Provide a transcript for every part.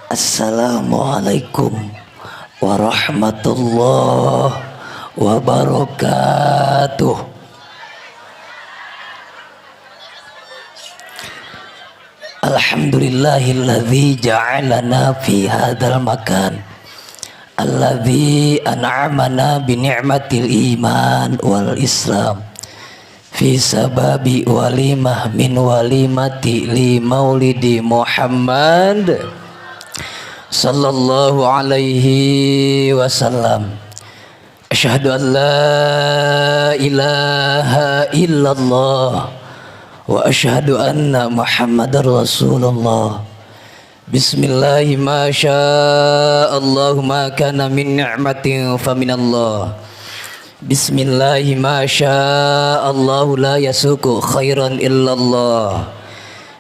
Assalamualaikum warahmatullahi wabarakatuh. Alhamdulillahilladzi ja'alana fi hadzal makan alladzi an'amana bi ni'matil iman wal islam fi sababi walimah min walimati li maulidi Muhammad sallallahu alaihi wasallam. Asyhadu an la ilaha illallah wa asyhadu anna Muhammadar Rasulullah. Bismillahi ma sya'allahu ma kana min ni'matin fa minallah. Bismillahi ma sya'allahu la yasuku khairan illallah.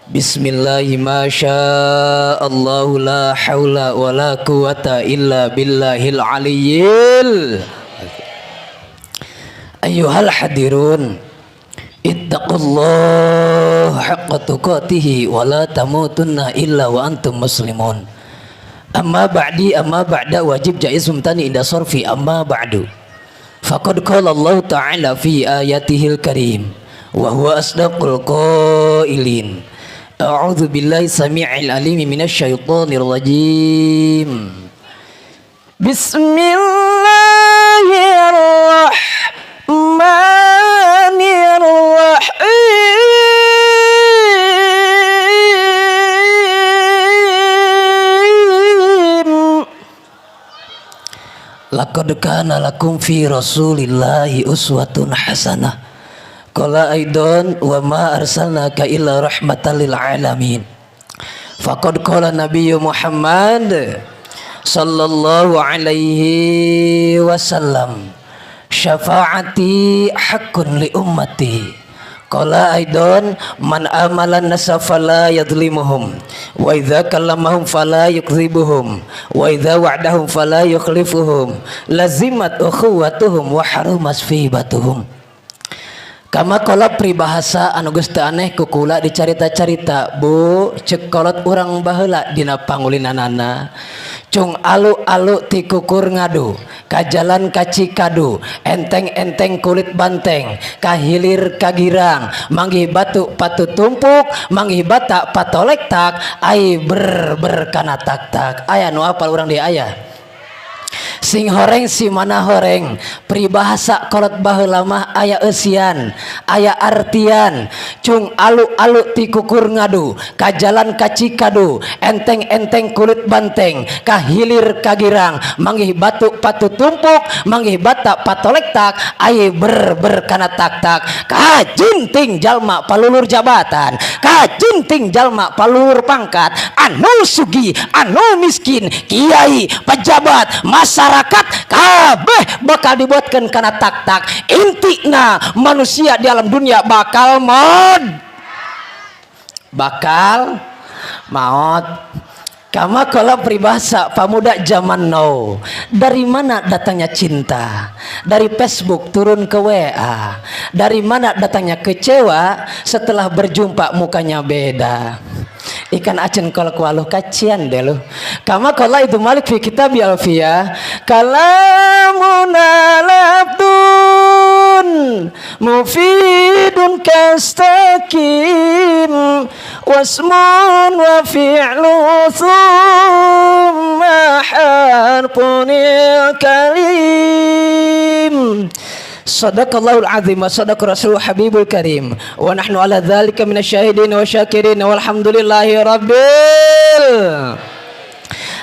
Bismillahi ma sya'allahu la haula wa la quwata illa billahil aliyyil. Ayyuhal hadirun, ittaqullah haqqa tuqatihi wa la tamutunna illa wa antum muslimun. Amma ba'di, amma ba'da, wajib jaiz mumtani inda sorfi amma ba'du. Faqad qala Allah ta'ala fi ayatihil karim wa huwa asdaqul qailin. A'udzu billahi samii'il alimi minasyaitonir rajim. Bismillahirrahmanirrahim. Laqad kana lakum fi rasulillahi uswatun hasanah. Qala aidon wa ma arsalnaka illa rahmatan lil alamin. Faqad qala Nabiyyu Muhammad sallallahu alaihi wasallam, syafaati haqqun li ummati. Qala aidon man amalan nasa fala yadlimuhum wa idza kallamahum fala yukdzibuhum wa idza wa'dahum fala yukhlifuhum lazimat ukhuwatuhum wa harumas fibatuhum. Kama qala peribahasa anu geus teu aneh ku kula dicarita-carita, Bu, cek kolot urang baheula dina pangulinanana, cung alu-alu ti kukur ngadu ka jalan ka Cikadu, enteng-enteng kulit banteng ka hilir ka girang, manggih batu patu tumpuk, manggih bata patolek tak ai ber ber kana tak tak. Aya nu apal urang dieu? Aya? Sing horeng si mana horeng, peribahasa kolot baheula mah aya eusian, aya artian. Cung alu-alu ti kukur ngadu ka jalan ka Cikadu, enteng-enteng kulit banteng ka hilir ka girang, manggih batu patu tumpuk, manggih bata patolek tak ai ber ber kana tak tak. Kajunting jalma palulur jabatan, kajunting jalma palulur pangkat, anu sugih anu miskin, kiai, pejabat, masyarakat, kabeh bakal dibuatkan karena tak tak. Intina manusia di alam dunia bakal maut, bakal maut. Kama kalau peribahasa pemuda zaman now, dari mana datangnya cinta? Dari Facebook turun ke WA. Dari mana datangnya kecewa? Setelah berjumpa mukanya beda. Ikan asin kalau kualuh kacian deh lu. Kama kalau itu Malik fi kitab Alfiyah, kalamuna labdun mufidun kastakim wasmun wa fi'lu thumma harfun kalim. Sadaqallahul azim wa sadaqa rasulul habibul karim wa nahnu ala dzalika minasyahidin wa syakirin walhamdulillahi rabbil.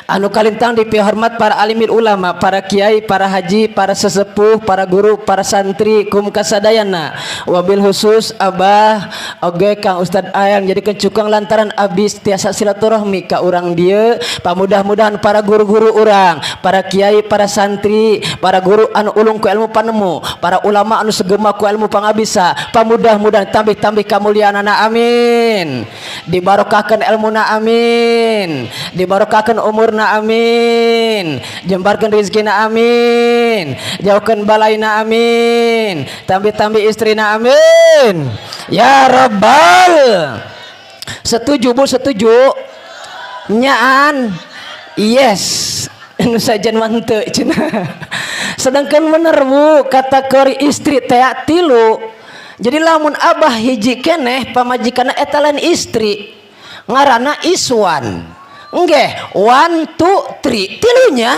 Anu kalintang dipihormat para alimil ulama, para kiai, para haji, para sesepuh, para guru, para santri kum kasadayana, wabil khusus Abah oge Kang Ustad Ayang jadi cukang lantaran abis tiasa silaturahmi ka urang dieu. Pamudah-mudahan para guru-guru urang, para kiai, para santri, para guru anu ulung ku ilmu panemu, para ulama anu segema ku ilmu pangabisa, pamudah-mudahan tambih-tambih kamuliaanana, amin. Dibarokahkeun ilmuna, amin. Dibarokahkeun umurna, amin. Jembarkeun rezekina, amin. Jauhkeun balaina, amin. Tambih-tambih istrina, amin ya rabbal. Setuju, Bu? Setuju nyaan? Yes, nu sajen mah henteu cenah. Sedangkan bener, Bu, kategori istri teh tilu. Jadi lamun abah hiji keneh pamajikanna, eta lain istri, ngaranna iswan. Nggih, one, two, three, tilunya.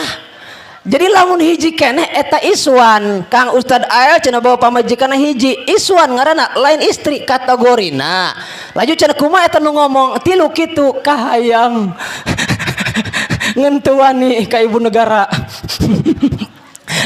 Jadi lamun hiji keneh eta iswan. Kang Ustad Ael cenah bawa pamajikanna hiji, iswan ngaranna, lain istri kategorina. Lanjut cenah, kumaha eta nu ngomong tilu kitu kahayang ngentuani ka ibu negara.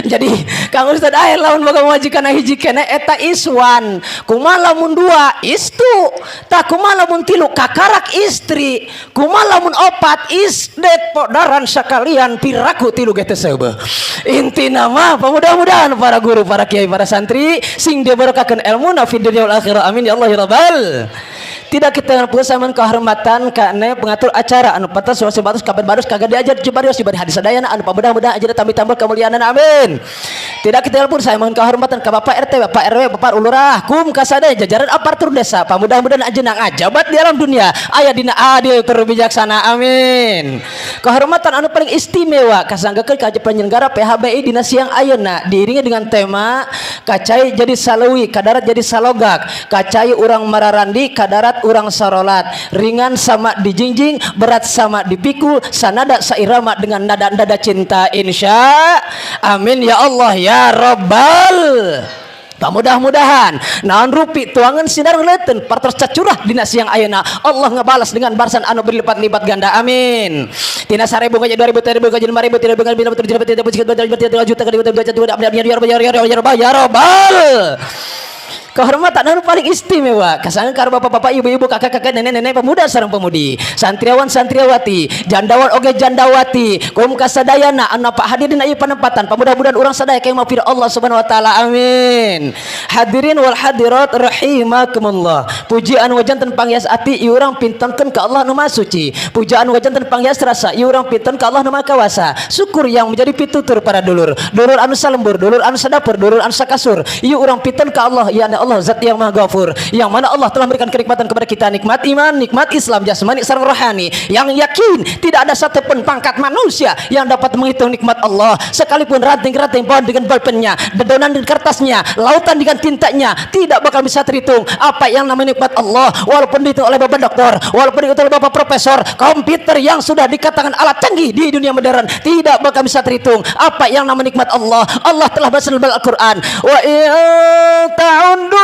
Jadi Kang Ustad Ael lamun boga pamajikan hiji keneh eta iswan. Kumaha lamun dua? Istu. Tah, kumaha lamun tilu? Kakarak istri. Kumaha lamun opat? Isdet podaran sekalian, piraku tilu ge teu seubeuh. Intina mah mudah-mudahan para guru, para kiai, para santri sing diberkahkeun ilmuna fid dunya wal akhirah. Amin ya Allah ya rabbal. Tidak kita saman kehormatan karena pengatur acara anu patas suasi batus kabar barus kagak diajar cibarios diberi hadis sadayana anu mudah-mudahan aja tambah-tambah kemuliaan, amin. Tidak kita pun saya mohon kehormatan ke Bapak RT, Bapak RW, Bapak Lurah, kum kasada jajaran aparatur desa. Mudah-mudahan aja ngajabat di alam dunia aya dina adil terbijaksana, amin. Kehormatan anu paling istimewa kasanggakeun ka penyelenggara PHBI dina siang ayeuna, diiringi dengan tema kacai jadi saleuwi, kadarat jadi salogak, kacai urang mararandi, kadarat urang sarolat, ringan sama dijingjing, berat sama dipikul, sanada sairama dengan nada-nada cinta, insya amin ya Allah ya Rabbal. Mudah-mudahan naon rupi tuangan sinar ngeuleuten partos cacurah dina siang ayeuna, Allah ngebalas dengan balasan anu berlipat-lipat ganda, amin. Tina 1000 ka 2000, 3000 ka 5000, 3000 ka 5000, 30 juta, juta, juta, juta, ya Rabbal. Kehormatan anu paling istimewa kasangan ka bapak-bapak, ibu-ibu, kakak-kakak, nenek-nenek, pemuda sareng pemudi, santriawan santriawati, jandawan oge jandawati, kaum kasadayana anu pak hadir dina ieu penempatan, pamudah-mudahan urang sadaya kayak maghfirah Allah Subhanahu wa taala, amin. Hadirin wal hadirat rahimakumullah, pujian wajanten panghias ati ieu urang pintonkeun ka Allah nu Maha Suci, pujaan wajanten panghias rasa ieu urang pinton ka Allah nu Maha Kawasa. Syukur yang menjadi pitutur para dulur, dulur anu salembur, dulur anu sadapur, dulur anu sakasur, ieu urang pinton ka Allah ya Allah zat yang Maha Ghafur, yang mana Allah telah memberikan kenikmatan kepada kita, nikmat iman, nikmat Islam jasmani sareng rohani, yang yakin tidak ada satupun pangkat manusia yang dapat menghitung nikmat Allah, sekalipun ranting-ranting pohon dengan bolpennya, dedaunan dengan kertasnya, lautan dengan tintanya, tidak bakal bisa terhitung apa yang namanya nikmat Allah, walaupun dihitung oleh bapak dokter, walaupun dihitung oleh bapak profesor, komputer yang sudah dikatakan alat canggih di dunia modern, tidak bakal bisa terhitung apa yang namanya nikmat Allah. Allah telah berfirman dalam Al-Quran, wa in ta'uddu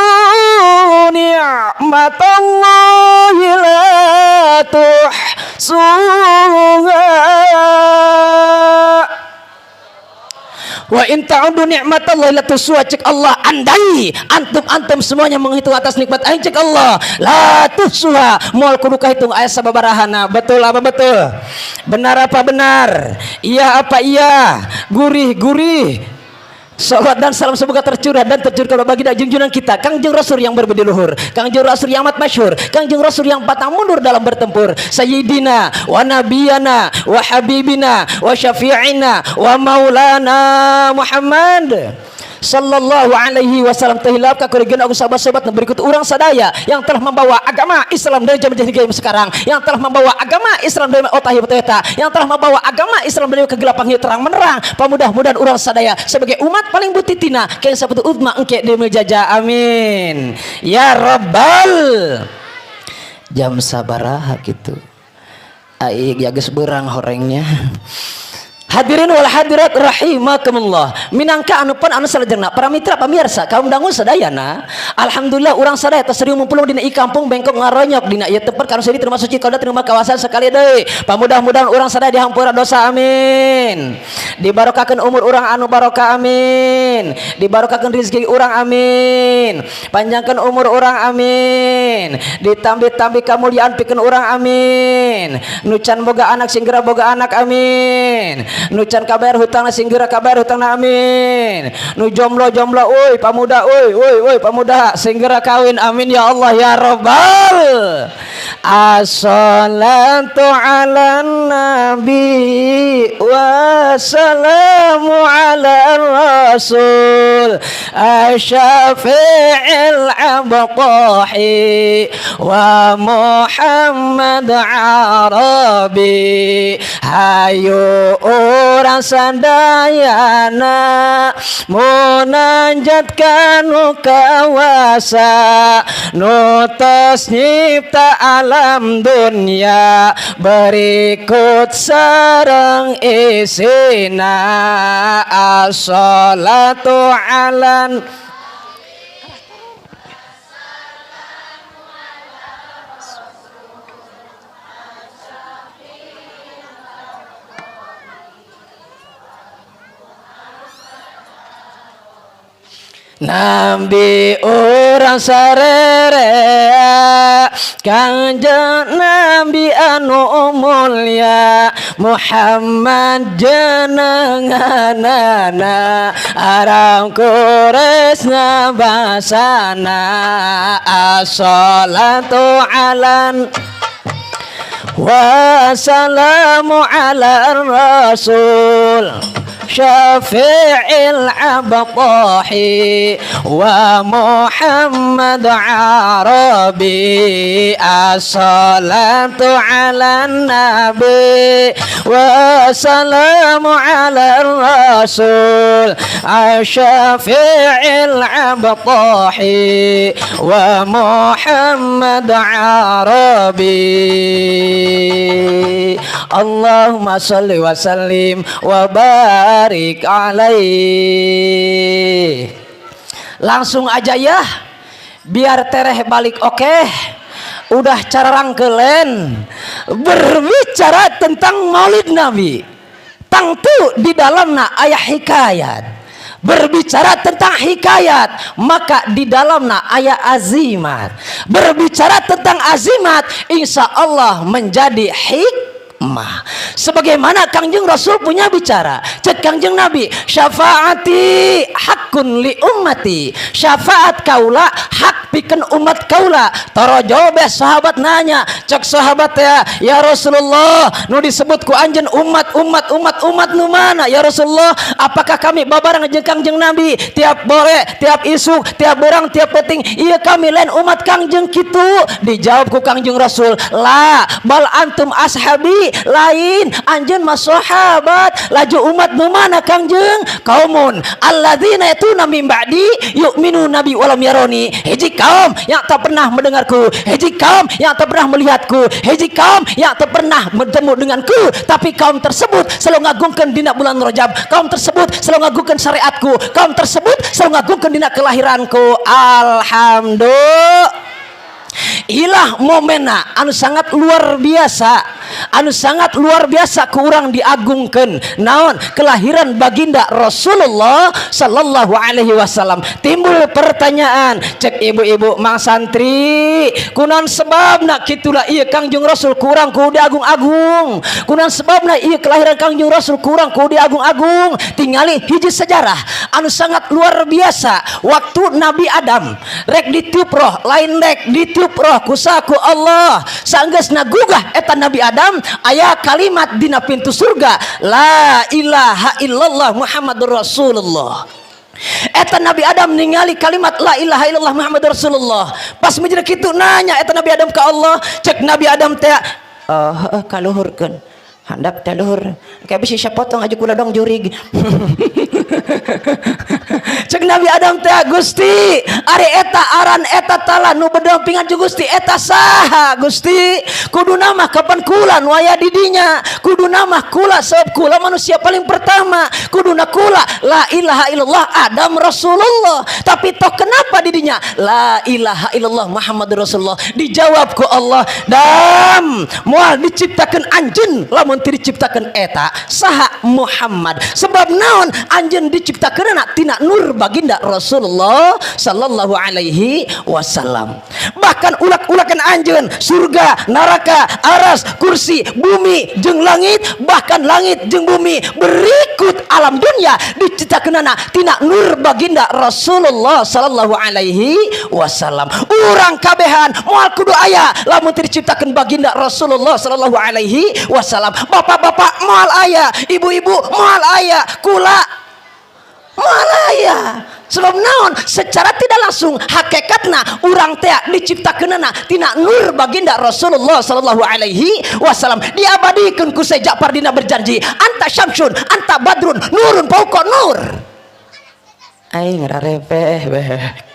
ni'matallahi la tuhsuha. Wa in ta'uddu ni'matallahi la tuhsuha, cek Allah, andai antum-antum semuanya menghitung atas nikmat aing, cek Allah, la tuhsuha, moal kudu kahitung aya sababarahana. Betul apa betul? Benar apa benar? Iya apa iya? Gurih gurih. Salawat dan salam semoga tercurah dan tercurah kepada baginda junjungan kita Kangjeng Rasul yang berbudi luhur, Kangjeng Rasul yang amat masyhur, Kangjeng Rasul yang pantang mundur dalam bertempur, Sayyidina wa Nabiyana wa Habibina wa Syafi'ina wa Maulana Muhammad sallallahu alaihi wasallam. Tehilap ka kurigeun aku sahabat-sahabat berikut urang sadaya yang telah membawa agama Islam dari zaman jahiliyah sekarang, yang telah membawa agama Islam dari otahi eta, yang telah membawa agama Islam dari kegelapan hingga terang menerang. Pamudah-mudahan urang sadaya sebagai umat paling butitina kayak seperti utma engke di jajah, amin ya rabbal. Jam sabaraha gitu ai ya geus beurang horengnya. Hadirin wal hadirat rahimakumullah. Minangka anu pun anu salajengna, para mitra pamirsa kaum dangu sadayana, alhamdulillah urang sadaya tos riung mumpulung dina ieu kampung Bengkok Ngaronyok, dina ieu tempat kanu seri termasuk suci kalau terima kawasan sekali deui. Pamudah-mudahan urang sadaya dihampura dosa, amin. Dibarokakeun umur urang anu barokah, amin. Dibarokakeun rezeki urang, amin. Panjangkeun umur urang, amin. Ditambih-tambih kamuliaan pikeun urang, amin. Nu can boga anak singgera boga anak, amin. Nu can kabayar hutang singgera kabayar hutang, amin. Nu jomblo jomblo, oi pamuda, oi oi oi pamuda, singgera kawin, amin ya Allah ya Rabbal. As-salatu ala nabi wa Wassalamu ala rasul asyafi'il abtahi wa Muhammad Arabi. Hayu urang sadayana munajat kanu kawasa, nu tos nyipta alam dunia berikut sareng isina. As-salatu alan. Nabi urang sarerea, Kangjeng Nabi anu mulia, Muhammad jenenganana, Arab Quraisy basana. As-salatu alan wassalamu ala rasul syafi'il abtahi wa Muhammad Arabi. As-salatu ala nabi wassalamu ala rasul syafi'il abtahi wa Muhammad Arabi. Allahumma salli wa sallim wa barik alaih. Langsung aja ya, biar tereh balik. Oke, udah cara rangkelen berbicara tentang Maulid Nabi, tangtu di dalamna aya hikayat. Berbicara tentang hikayat, maka di dalamna aya azimat. Berbicara tentang azimat, insya Allah menjadi hikmah. Sebagaimana Kangjeng Rasul punya bicara, cek Kangjeng Nabi, syafaati hakun li ummati, syafaat kaula hak pikeun umat kaula. Torojobe sahabat nanya, cek sahabat ya, ya Rasulullah, nu disebut ku anjeun umat umat umat umat nu mana ya Rasulullah? Apakah kami babareng jeung Kangjeng Nabi tiap bore, tiap isuk, tiap berang, tiap penting? Iya, kami lain umat Kangjeng kitu. Dijawab ku Kangjeng Rasul, la bal antum ashabi, lain, anjeun mah sahabat. Laju umat nu mana Kangjeng? Kaumun alladzina yatuna min ba'di yu'minu nabi walam yaroni, hiji kaum yang tak pernah mendengarku, hiji kaum yang tak pernah melihatku, hiji kaum yang tak pernah bertemu denganku, tapi kaum tersebut selalu ngagungkan dina bulan Rajab, kaum tersebut selalu ngagungkan syariatku, kaum tersebut selalu ngagungkan dina kelahiranku. Alhamdulillah. Ilah momena anu sangat luar biasa, anu sangat luar biasa kurang diagungkan naon kelahiran baginda Rasulullah Sallallahu Alaihi Wasallam. Timbul pertanyaan, cek ibu-ibu, mang santri, kunaon sebabna kitulah iya Kangjeng Rasul kurang ku diagung-agung? Kunaon sebabna iya kelahiran Kangjeng Rasul kurang ku diagung-agung? Tingali hiji sejarah anu sangat luar biasa. Waktu Nabi Adam rek ditiup roh, lain rek ditiup roh kusaku Allah, sanggeusna gugah eta Nabi Adam, aya kalimat dina pintu surga, la ilaha illallah Muhammadur Rasulullah. Eta Nabi Adam ningali kalimat la ilaha illallah Muhammadur Rasulullah. Pas menjadi kitu, nanya eta Nabi Adam ke Allah. Cek Nabi Adam teh, oh, kaluhurkeun handap teh luhur kayak bisa potong aja kula dong jurig. Cek Nabi Adam teh, Gusti, ari eta aran eta tala nu berdampingan jeung Gusti eta saha Gusti? Kudu nama kapan kula nu aya di dinya, kudu nama kula sebab kula manusia paling pertama, kuduna kula la ilaha illallah Adam Rasulullah. Tapi toh kenapa di dinya la ilaha illallah Muhammad Rasulullah? Dijawab ku Allah, dam moal diciptakan anjeun lamun teu diciptakan eta saha Muhammad. Sebab Sebab naon? Anjeun diciptakeunana tina nur baginda Rasulullah sallallahu alaihi wasallam. Bahkan ulak-ulakan anjeun, surga, neraka, aras, kursi, bumi jeung langit, bahkan langit jeung bumi berikut alam dunia diciptakeunana tina nur baginda Rasulullah sallallahu alaihi wasallam. Urang kabehan moal kudu aya lamun teu diciptakeun baginda Rasulullah sallallahu alaihi wasallam. Bapak-bapak moal aya, ibu-ibu moal aya, kula moal aya. Sebab naon? Secara tidak langsung hakikatna urang teh diciptakeunana tina nur baginda Rasulullah sallallahu alaihi wasallam. Diabadikeun ku Syekh Ja'far dina berjanji, anta syamsun anta badrun nurun fauqa nur. Aing rarepeh beh.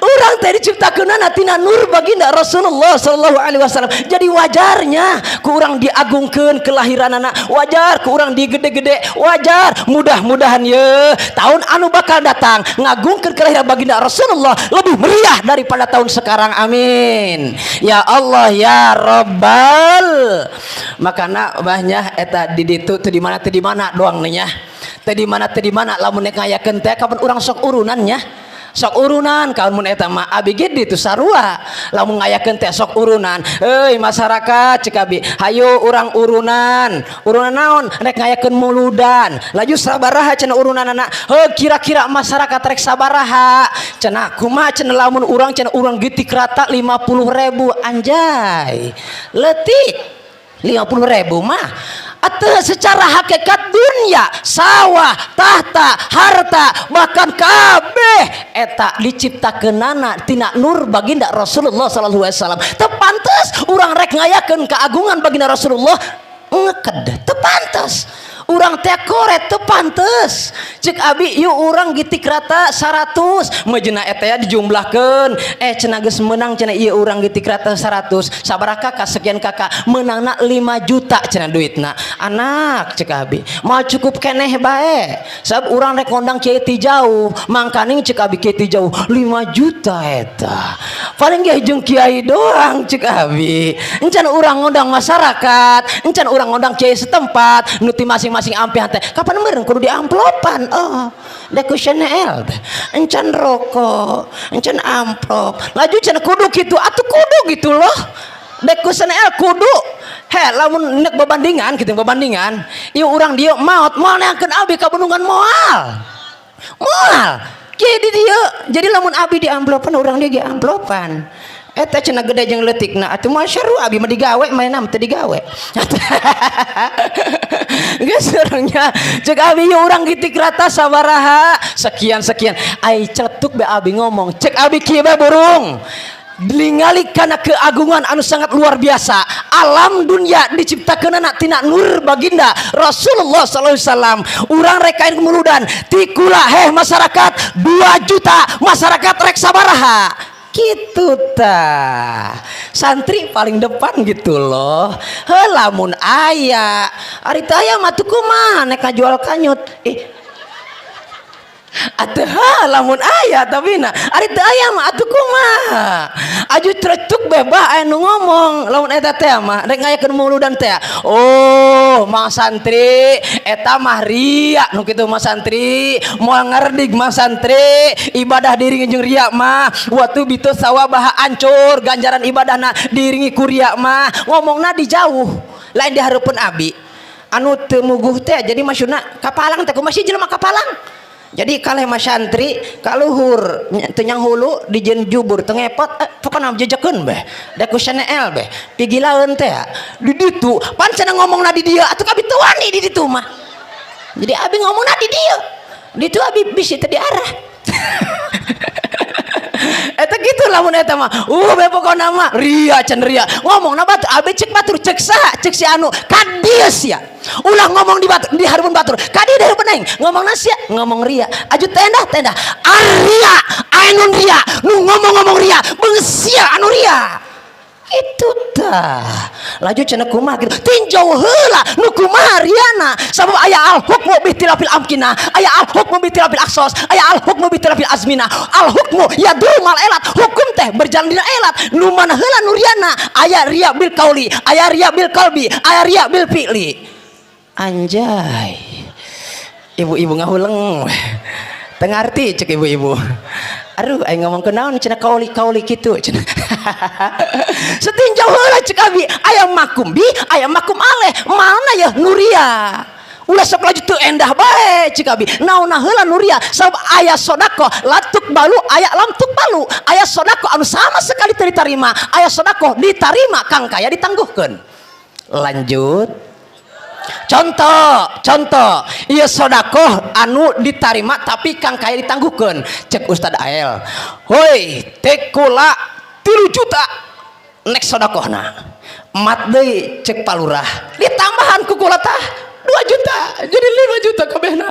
Urang teh diciptakeunana tina nur baginda Rasulullah sallallahu alaihi wasallam. Jadi wajarnya ku urang diagungkeun kelahiranana, wajar ku urang digede-gede, wajar. Mudah-mudahan ye tahun anu bakal datang ngagungkeun kelahiran baginda Rasulullah lebih meriah daripada tahun sekarang. Amin ya Allah ya Rabbal. Makana banyak eta di ditu teu di mana, teu di mana doang nih nya, teu di mana, teu di mana. Lamun nek ngayakeun teh kapan urang sok urunannya, sok urunan. Kaun mun eta mah abi ge ditu sarua, lamun ngayakeun teh sok urunan. Euy masyarakat, cek abi, hayu urang urunan. Urunan naon? Rek ngayakeun muludan. Laju sabaraha cenah urunanana? Heuh, kira-kira masyarakat rek sabaraha cenah? Kumaha cenah lamun urang cenah urang gitik rata 50.000? Anjay, leutik 50.000 mah. Atau secara hakikat dunia, sawah, tahta, harta, bahkan kabeh eta diciptakeunana tina nur baginda Rasulullah sallallahu alaihi wasallam. Teu pantes urang rek ngayakeun keagungan baginda Rasulullah ngeked? Teu pantes urang teh koret, teu pantes. Cek abi, yuk urang gitik rata 100 mejena eta ya dijumlahkeun. Eh, cenah geus menang cenah ieu urang gitik rata 100 sabaraha kakak, sekian kakak, meunangna 5 juta cenah duitna. Anak, cek abi mau cukup keneh bae, sabab urang rek ngondang kiai ti jauh. Mangkaning cek abi, kiai ti jauh 5 juta eta paling ge jeung kiai doang. Cek abi, encan urang ngondang masyarakat, encan urang ngondang kiai setempat nu ti masing-masing ampihan teh kapan meureun kudu diamplopan. Oh, dek ku Chanel teh encan rokok, encan amplop. Laju cenah kudu kitu atuh, kudu gitu loh, dek ku Chanel kudu. He, lamun nek babandingan kitu, babandingan ieu urang dieu maot moal neangkeun abi ka bendungan, moal, moal kieu di dieu. Jadi lamun abi di amplopan, urang dieu ge amplopan. Eta cenah gede jeung leutikna atuh moal seru. Abi mah digawe, mainna mah teu digawe. Geus urangnya, cek abi ieu urang gitik rata sabaraha, sekian sekian. Ai celetuk be abi ngomong, cek abi kieu bae, burung ningali kana keagungan anu sangat luar biasa. Alam dunia diciptakeunana tina nur baginda Rasulullah sallallahu alaihi wasallam. Urang rek kain muludan tikula, heh masyarakat, 2 juta masyarakat rek sabaraha gitu ta? Santri paling depan gitu loh. Heuh, lamun aya, ari teu aya mah tuh kumaha nek ngajual kanyut? Eh, atuh ha, lamun aya, tapi na ari teu aya mah atuh kumaha? Aju celetuk bebah aya nu ngomong lamun eta teh mah rek ngayakeun muludan teh, oh mang santri eta mah ria nu kitu mah, santri moal ngaredig mah, santri ibadah diiringi jeung ria mah waktu bitu sawabaha, ancur ganjaran ibadahna diiringi ku ria mah. Ngomongna di jauh, lain di hareupeun abi anu teu muguh teh. Jadi maksudna kapalang teh kumaha sih jelema kapalang? Jadi kaleh mah santri kaluhur teu nyang hulu dijieun jubur teu ngepot, eh, pokona jejekeun beh da ku Chanel beh pigilaeun teh di ditu. Pan cenah ngomongna di dieu atuh, abi teu wani di ditu mah. Jadi abi ngomongna di dieu, di ditu abi bisi teu diarah. Eta gitu lamun eta mah be pokona mah ria can ria ngomongna batur. Abi cek batur, cek saha, cek si anu ka dieu, sia ulah ngomong di batur, di hareupeun batur, ka dieu di hareupeun aing ngomongna. Sia ngomong ria, aju tenda tenda aria anu ria nu ngomong-ngomong ria beungsia anu ria itu tah. Laju cenah kumaha gitu, tinjau heula nu kumaha riana, sabab aya al hukmu bi ikhtilafil amkinah, aya al hukmu bi ikhtilafil ashkhos, aya al hukmu bi ikhtilafil azminah. Al hukmu yaduru mal ilat, hukum teh berjalan dina ilat. Nu mana heula nu riana? Aya ria bil kauli, aya ria bil qalbi, aya ria bil fi'li. Anjay. Ibu-ibu ngahuleng, teu ngarti cek ibu-ibu. Aduh, aing ngomong ke naon cenah, kauli kauli kitu cenah. Setinjau heula cek abi, aya mahkum bih, aya mahkum alaih. Mana ya nu ria? Ulah sok laju teu endah bae cek abi. Naonna heula nu ria? Sabab aya sodakoh la tuqbalu, aya lam tuqbalu. Aya sodakoh anu sama sekali teu ditarima, aya sodakoh ditarima kang kaya ditangguhkeun. Lanjut. Contoh, contoh, iya, sodakoh anu ditarima tapi kang kaya ditangguhkan. Cek Ustad Ael, "Hoi, tekula 3 juta nek sodakohna." Mat deui cek palurah, ditambahan ku kula tah 2 juta, jadi 5 juta kabehna.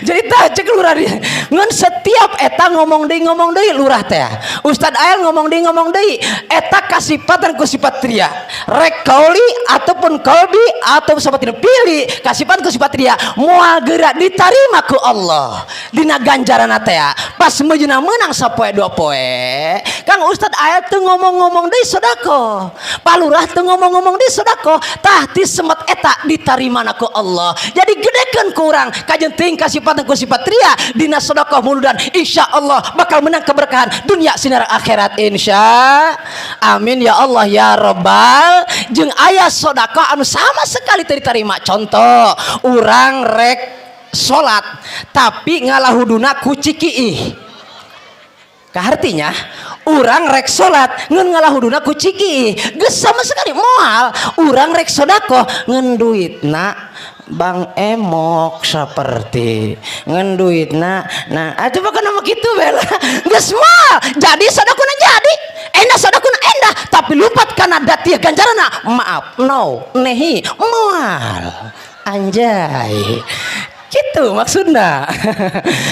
Jadi tah cek lurah dia ngan setiap eta ngomong deui, ngomong deui lurah teh. Ustad Ael ngomong deui, ngomong deui, eta kasipatan ku sifat ria, rek kauli ataupun kalbi atau sahabat pilih kasipan ku sifat ria, moal geura ditarima ku Allah dina ganjaran teh. Pas meujeuhna menang sapoe dua poe, Kang Ustad Ael teu ngomong-ngomong deui sedekah, palurah teu ngomong-ngomong deui sedekah. Tah, ti semet eta ditarima ku Allah. Jadi gedekeun ku urang kajen teuing kasipatan ku sifat ria dina sedekah muludan, insya Allah bakal menang keberkahan dunia sinar akhirat, insya. Amin ya Allah ya robbal. Jeung aya sedekah anu sama sekali teu diterima. Contoh, urang rek salat tapi ngalahuduna ku cikiih. Kahartinya urang rek salat ngan ngalahuduna ku cikiih, geus sama sekali moal. Urang rek sodakoh ngan duitna Bang Emok seperti ngan duitna, nah atuh pokokna mah kitu bela, geus moal jadi sodakona. Jadi endah sodakona, endah, tapi lupat kana datiah ganjarana, maaf, no nehi, moal. Anjay, gitu maksudnya.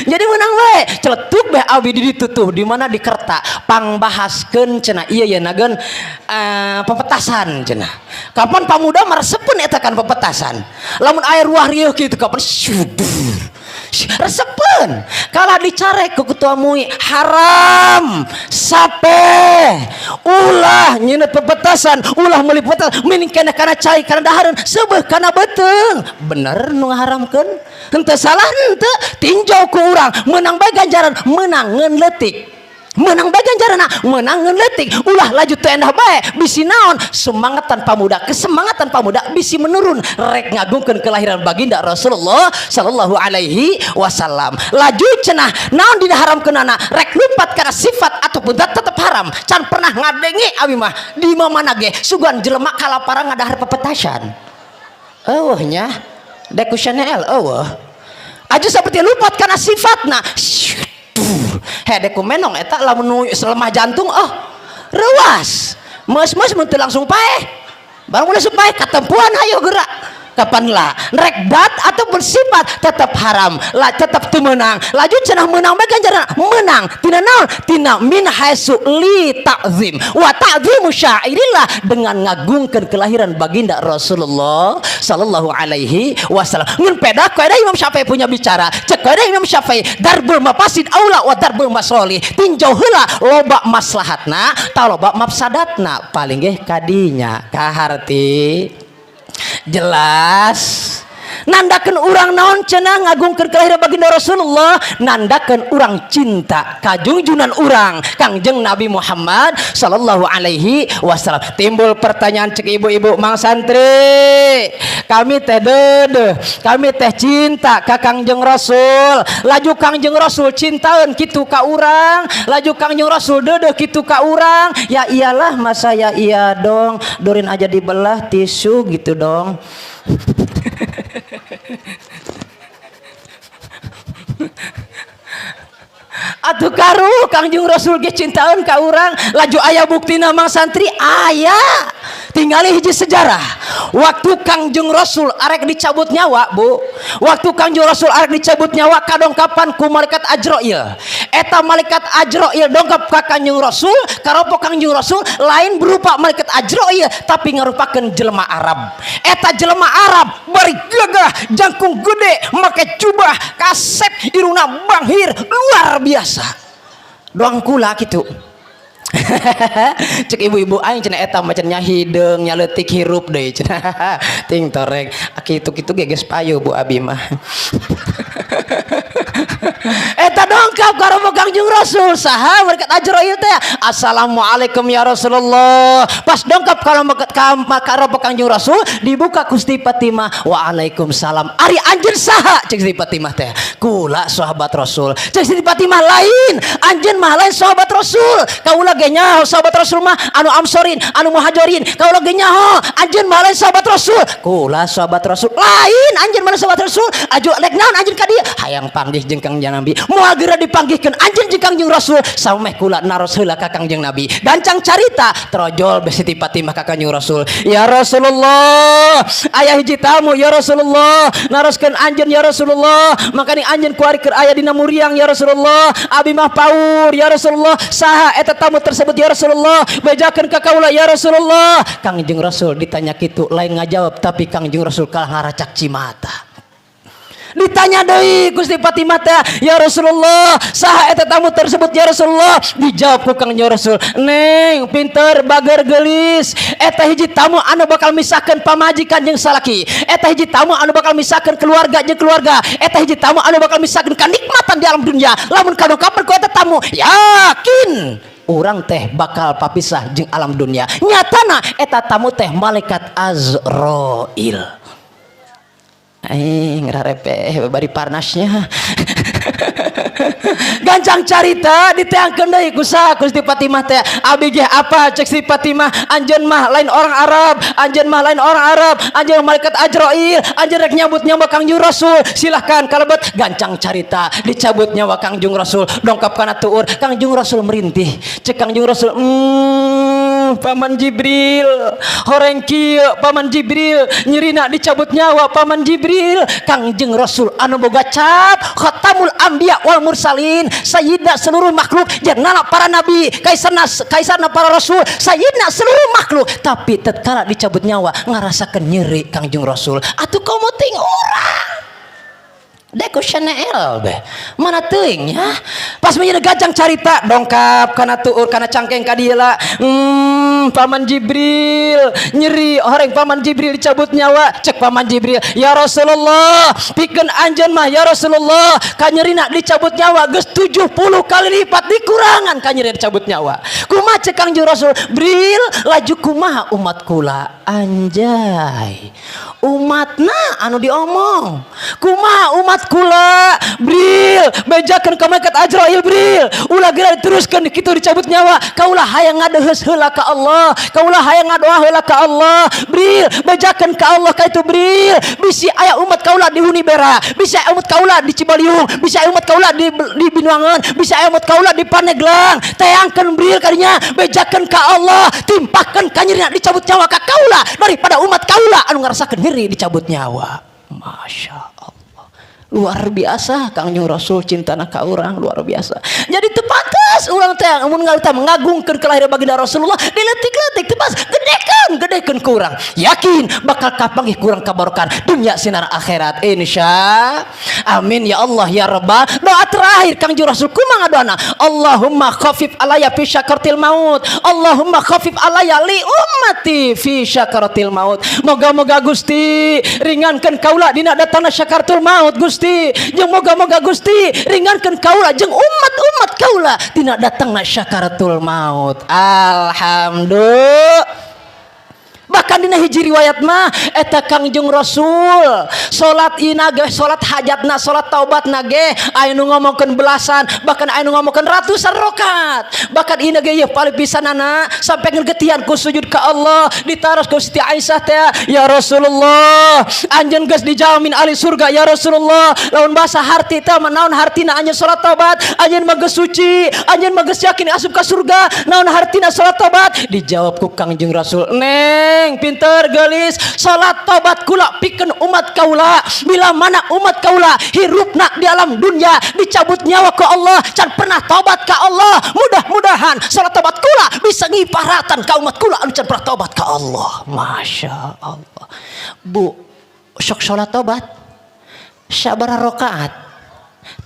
Jadi menang bae celetuk bae abi di ditu tuh. Di mana? Di Kerta, pangbahaskeun cenah iya ya nagen pepetasan cenah. Kapan pamuda meresepeun eta kan pepetasan, lamun aya ruah rieuh kitu kapan syudur resepeun. Kalah dicarek ku ketua MUI, haram sape, ulah nyeuneu pepetasan, ulah meuli pepetasan, mending keneh kana cai, kana dahareun, seubeuh kana beuteung. Bener nu ngaharamkeun, henteu salah henteu. Tinjau ku urang menang bae ganjaran, menang ngeun leutik, menang bae ganjaran, menang ngeun leutik. Ulah laju teu endah bae, bisi naon semangatan pamuda, kesemangatan pamuda bisi menurun rek ngagungkeun kelahiran baginda Rasulullah sallallahu alaihi wasallam. Laju cenah naon dina haramkeunana, rek lumpat kana sifat ataupun zat tetep haram. Can pernah ngadenge abi mah di mana ge sugan jelema kalaparan ngadahar pepetasan. Eueuh nya dek ku Chanel eueuh aja seperti lupat karena sifatna hede ku menong eta. Lamun nu lemah jantung, oh, reuas meus-meus, mun teu langsung paeh. Barang mun langsung paeh katempuan, hayo gerak kapan lah. Rek dat ataupun sifat tetap haram lah, tetap teu meunang. Laju cenah meunang bae ganjaran, meunang tina naon? Tina min haitsu li ta'zim wa ta'zimu syairillah, dengan ngagungkeun kelahiran baginda Rasulullah sallallahu alaihi wasallam. Ngan peda kaidah Imam Syafi'i punya bicara. Cek kaidah Imam Syafi'i, darbul mafasid aula wa darbul masolih. Tinjau heula loba maslahatna ta loba mafsadatna, paling ge kadinya. Kaharti jelas nandakeun urang naon cenah? Ngagungkeun kelahiran baginda Rasulullah, nandakeun urang cinta kajungjunan urang Kangjeng Nabi Muhammad sallallahu alaihi wasallam. Timbul pertanyaan cek ibu-ibu, "Mang santri, kami teh deudeuh, kami teh cinta ka Kangjeng Rasul. Laju Kangjeng Rasul cintaeun kitu ka urang? Laju Kangjeng Rasul deudeuh kitu ka urang?" Ya iyalah, masa ya iya dong. Durin aja dibelah tisu gitu dong. Atuh karu Kangjeng Rasul ge cintaeun ka urang. Laju aya buktina, Mang Santri? Aya. Tinggali hiji sejarah waktu Kangjeng Rasul arek dicabut nyawa, Bu. Waktu Kangjeng Rasul arek dicabut nyawa, kadongkapan ku malaikat Ajrail. Eta malaikat Ajrail dongkap ka Kangjeng Rasul, karopo Kangjeng Rasul lain berupa malaikat Ajrail, tapi ngarupakeun jelema Arab. Eta jelema Arab bari gagah, jangkung gede, make jubah kasep, irungna banghir, luar biasa. Doang kula gitu. Cek ibu-ibu aing cenah, eta mah cenah hideung nya leutik hirup deui cenah. Ting torek kitu-kitu ge geus payu, Bu, abi mah. Eta dongkap ka romo Kangjeng Rasul. Saha malaikat Azrail teh? "Assalamualaikum ya Rasulullah." Pas dongkap ka romo Kangjeng Rasul, dibuka ku Siti Fatimah. "Waalaikumsalam. Ari anjeun saha?" cek Siti Fatimah teh. "Kula sahabat Rasul," cek Siti Fatimah. "Lain, anjeun mah lain sahabat Rasul. Kaula ge nyaho sahabat Rasul mah anu Amsorin, anu Muhajirin. Kaula ge nyaho, anjeun mah lain sahabat Rasul." "Kula sahabat Rasul." "Lain, anjeun mah sahabat Rasul. Aju rek naon anjeun ka dieu?" "Hayang panggih jeung Kangjeng Nabi." "Moal geura dipanggihkeun anjeun jeung Kangjeng Rasul. Sameh kula naros heula ka Kangjeng Nabi." Gancang carita, trojol be Siti Fatimah ka Kangjeng Rasul. "Ya Rasulullah, aya hiji tamu ya Rasulullah, naroskeun anjeun ya Rasulullah. Makanya anjeun kuari keur aya dina muriang ya Rasulullah. Abi mah paur ya Rasulullah. Saha eta tamu tersebut ya Rasulullah? Bejakeun ka kaula ya Rasulullah." Kangjeng Rasul ditanya kitu lain ngajawab, tapi Kangjeng Rasul kalah ngaracak cimata. Ditanya deui ku Siti Fatimah teh, "Ya Rasulullah, saha eta tamu tersebut ya Rasulullah?" Dijawab ku Kangjeng Rasul, "Neng pinter, bager, gelis, eta hiji tamu anu bakal misahkeun pamajikan jeung salaki, eta hiji tamu anu bakal misahkeun keluarga jeung keluarga, eta hiji tamu anu bakal misahkeun kanikmatan di alam dunia. Lamun kadongkapan ku eta tamu, yakin urang teh bakal papisah jeung alam dunia." Nyatana eta tamu teh malaikat Azrail. Eh, ngerarepe bari parnasnya. Gancang carita, diteangkeun deui ku saha? Ku Siti Fatimah teh. "Abi ge apa?" cek Siti Fatimah. "Anjeun mah lain orang Arab, anjeun mah lain orang Arab, anjeun malaikat Azrail, anjeun rek nyabut nyawa Kangjeng Rasul. Silahkan kalebet." Gancang carita, dicabut nyawa Kangjeng Rasul, dongkap kana tuur. Kangjeng Rasul merintih. Cek Kangjeng Rasul, "Paman Jibril, horeng kieu Paman Jibril, nyerina dicabut nyawa Paman Jibril." Kangjeng Rasul anu boga cap khatamul anbiya wal mursalin, sayyidna seluruh makhluk, jernana para nabi, kaisarna kaisarna para rasul, sayyidna seluruh makhluk, tapi tatkala dicabut nyawa ngarasakeun nyeri Kangjeng Rasul. Atuh komo ting urang Deko Chanel be mana teuing ya. Pas menjadi gancang carita, dongkap kana tuur, kana cangkeng ka dieu lah. "Paman Jibril, nyeri horeng Paman Jibril dicabut nyawa." Cek Paman Jibril, "Ya Rasulullah, pikeun anjeun mah ya Rasulullah, kanyerina dicabut nyawa geus 70 kali lipat dikurangan kanyerina dicabut nyawa." "Kumaha?" cek Kangjeng Rasul. "Bril, laju kumaha umat kula?" Anjay, umatna anu diomong. "Kumaha umat kula, Bril? Bejakeun ka malaikat Azrail, Bril, ulah geura diteruskeun kitu dicabut nyawa. Kaula hayang ngadeheus heula ka Allah, kaula hayang ngadoa heula ka Allah. Bril, bejakeun ka Allah ka itu, Bril, bisi aya umat kaula di Hunibera, bisa aya umat kaula di Cibaliung, bisa aya umat kaula di Binuangan, bisa aya umat kaula di Pandeglang. Teangkeun, Bril, kadinya, bejakeun ka Allah, timpakeun kanyerina dicabut nyawa ka kaula daripada umat kaula anu ngarasakeun nyeri dicabut nyawa." Masya Allah, luar biasa Kangjeng Rasul cintana ka urang, luar biasa. Jadi teu pantas urang teh mun ngalita mengagungkeun kelahiran baginda Rasulullah diletik-letik, teu pantas. Gedekeun, gedekeun ku urang, yakin bakal kapanggih ku urang kabarokan dunia sinar akhirat, insya amin ya Allah ya Rabbal. Doa terakhir Kangjeng Rasul kumaha doana? "Allahumma khafif alaya fi syakaratil maut, Allahumma khafif alaya li ummati fi syakaratil maut." Moga-moga Gusti ringankeun kaula dina datangna syakaratul maut, Gusti. Jeung moga-moga Gusti ringankeun kaula jeung umat-umat kaula dina datangna syakaratul maut. Alhamdulillah. Bahkan dina hiji riwayat mah eta Kangjeng Rasul salat ina ge, salat hajatna, salat taubatna ge aya nu ngomongkeun belasan, bahkan aya nu ngomongkeun ratusan rakaat. Bahkan ina ge ieu paling pisanana sampai ngegetihan ku sujud ka Allah. Ditaros ku Siti Aisyah teh, "Ya Rasulullah, anjeun geus dijamin ahli surga ya Rasulullah. Lamun bahasa harti teh mah naon hartina anjeun salat taubat? Anjeun mah geus suci, anjeun mah geus yakin asup ka surga, naon hartina salat taubat?" Dijawab ku Kangjeng Rasul, "Neng pinter, gelis, salat tobat kula pikeun umat kaula. Bila mana umat kaula hirupna di alam dunia dicabut nyawa ke Allah can pernah tobat ka Allah, mudah-mudahan salat tobat kula bisa ngiparatan ka umat kula anu can pernah tobat ka Allah." Masya Allah. Bu, sok salat tobat sabaraha rakaat?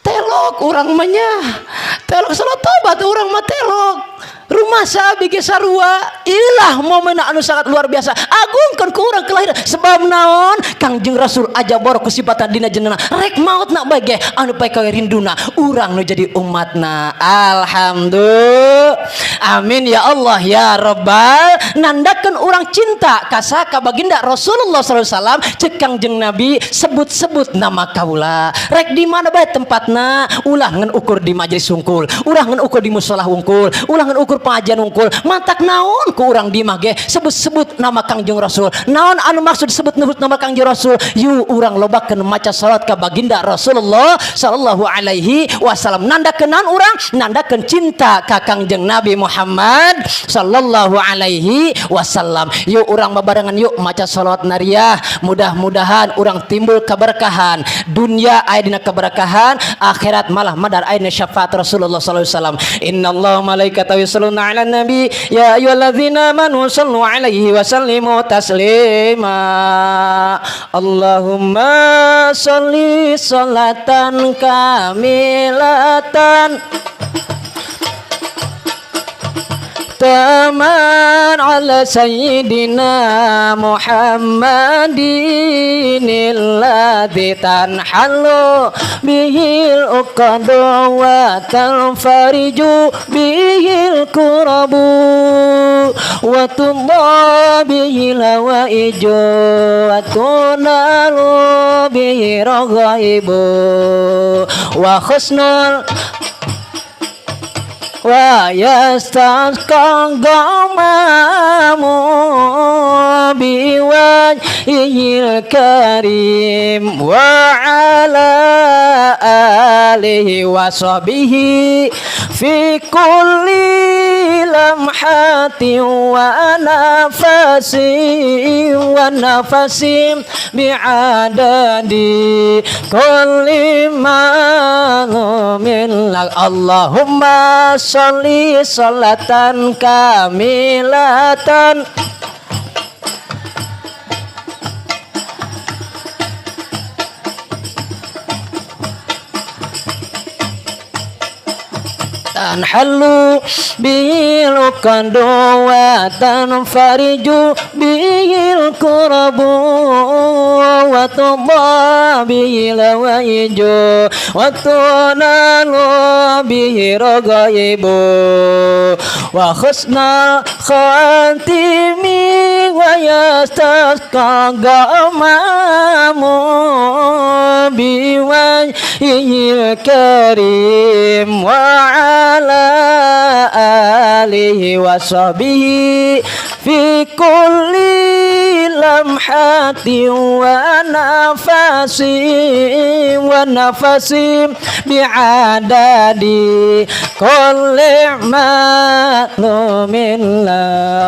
Telok urang mah nya, telok salat tobat urang mah telok. Rumah abi ge sarua. Ilah momen anu sangat luar biasa, agungkeun ku urang kelahiran. Sebab naon? Kangjeng Rasul aja boro kusipatan dina jenena rek maut nak bae ge anu pae rinduna urang nu jadi umatna. Alhamdulillah, amin ya Allah ya Rabbal. Nandakeun urang cinta kasa ka baginda Rasulullah sallallahu alaihi wasallam. Cek Kangjeng Nabi, sebut-sebut nama kaula rek di mana bae tempatna, ulah ngan ukur di majelis hungkul, ulah ngan ukur di musola hungkul, ulah ngan ukur pengajian hungkul. Mantak naon ku urang di mah ge sebut-sebut nama Kangjeng Rasul. Naon anu maksud sebut-sebut nama Kangjeng Rasul? Yu urang lobakeun maca salat ka baginda Rasulullah sallallahu alaihi wasallam. Nandakeun naon urang? Nandakeun cinta ka Kangjeng Nabi Muhammad sallallahu alaihi wasallam. Yuk urang babarengan, yuk maca salat nariyah. Mudah-mudahan urang timbul keberkahan dunia aya dina keberkahan, akhirat malah madar aya dina syafaat Rasulullah sallallahu alaihi wasallam. Innallaha malaikatahu yusholluna 'alan nabi ya ayyuhalladzina amanu sallu alaihi wa sallimu taslima. Allahumma sholli salatan kamilatan taman ala sayyidina Muhammadin alladzi tanhallu bihil uqadu wa tanfariju bihil kurabu wa tumma bihil hawaiju wa tunalu bihi raghaibu wa khusnul wa yastasqa ghamamu biwajhil karim wa ala alihi wa sahbihi fi kulli lamhatin wa nafasin wa nafasin bi'adadi kulli ma'lumin. Allahumma sholli sholatan kamilatan tanhallu bil uqadu wa tanfariju bil kurabu wa tumma bil waiju wa tunalu bihi ragaibu wa husnal khatimi wa yastasqa gamamu biwajhil karim wa ala alihi wa sahbihi fi kulli lamhatin wa nafasin wa nafasin bi'adadi kulli ma'lumin.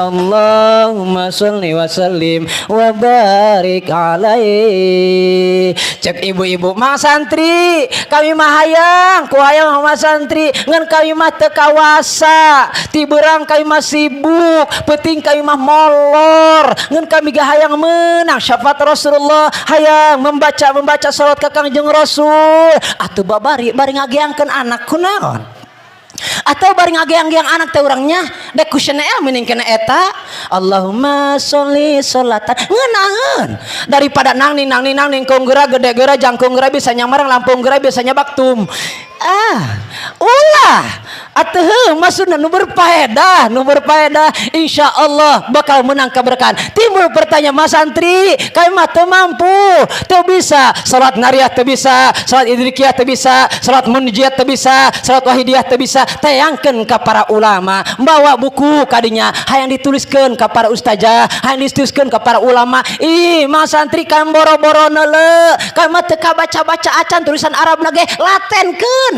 Allahumma sholli wa sallim wa barik alaihi. Cek ibu-ibu, mang santri kami mah hayang ku hayang mah santri, ngan kami mah teu kawasa, ti beurang kami mah sibuk, peuting kami mah molor, ngan kami ge hayang menang syafaat Rasulullah, hayang membaca salat ka Kangjeng Rasul. Atuh babari bari ngageangkeun anak kunaon? Atau bari ngageang-geang anak teh urangnya dek kusena mending kena eta Allahumma sholli sholatan ngeunaheun daripada nang ning nang ning nang ning konggeura gede geura jangkung geura bisa nyamarang lampung geura bisa nyabaktum. Ah, ulah atuh, maksudna nu berfaedah, nu berfaedah insyaallah bakal menang keberkahan. Timbul pertanyaan, mas santri kami mah teu mampu, teu bisa salat nariyah, teu bisa salat idrikiyah, teu bisa salat munjiat, teu bisa salat wahidiyah, teu bisa. Tayangkeun ka para ulama, bawa buku kadinya, hayang dituliskeun ka para ustazah, hayang dituliskeun ka para ulama. Ih, mas santri kami boro-boro neuleu, kami mah teu kabaca-baca acan tulisan Arab ge, latenkeun.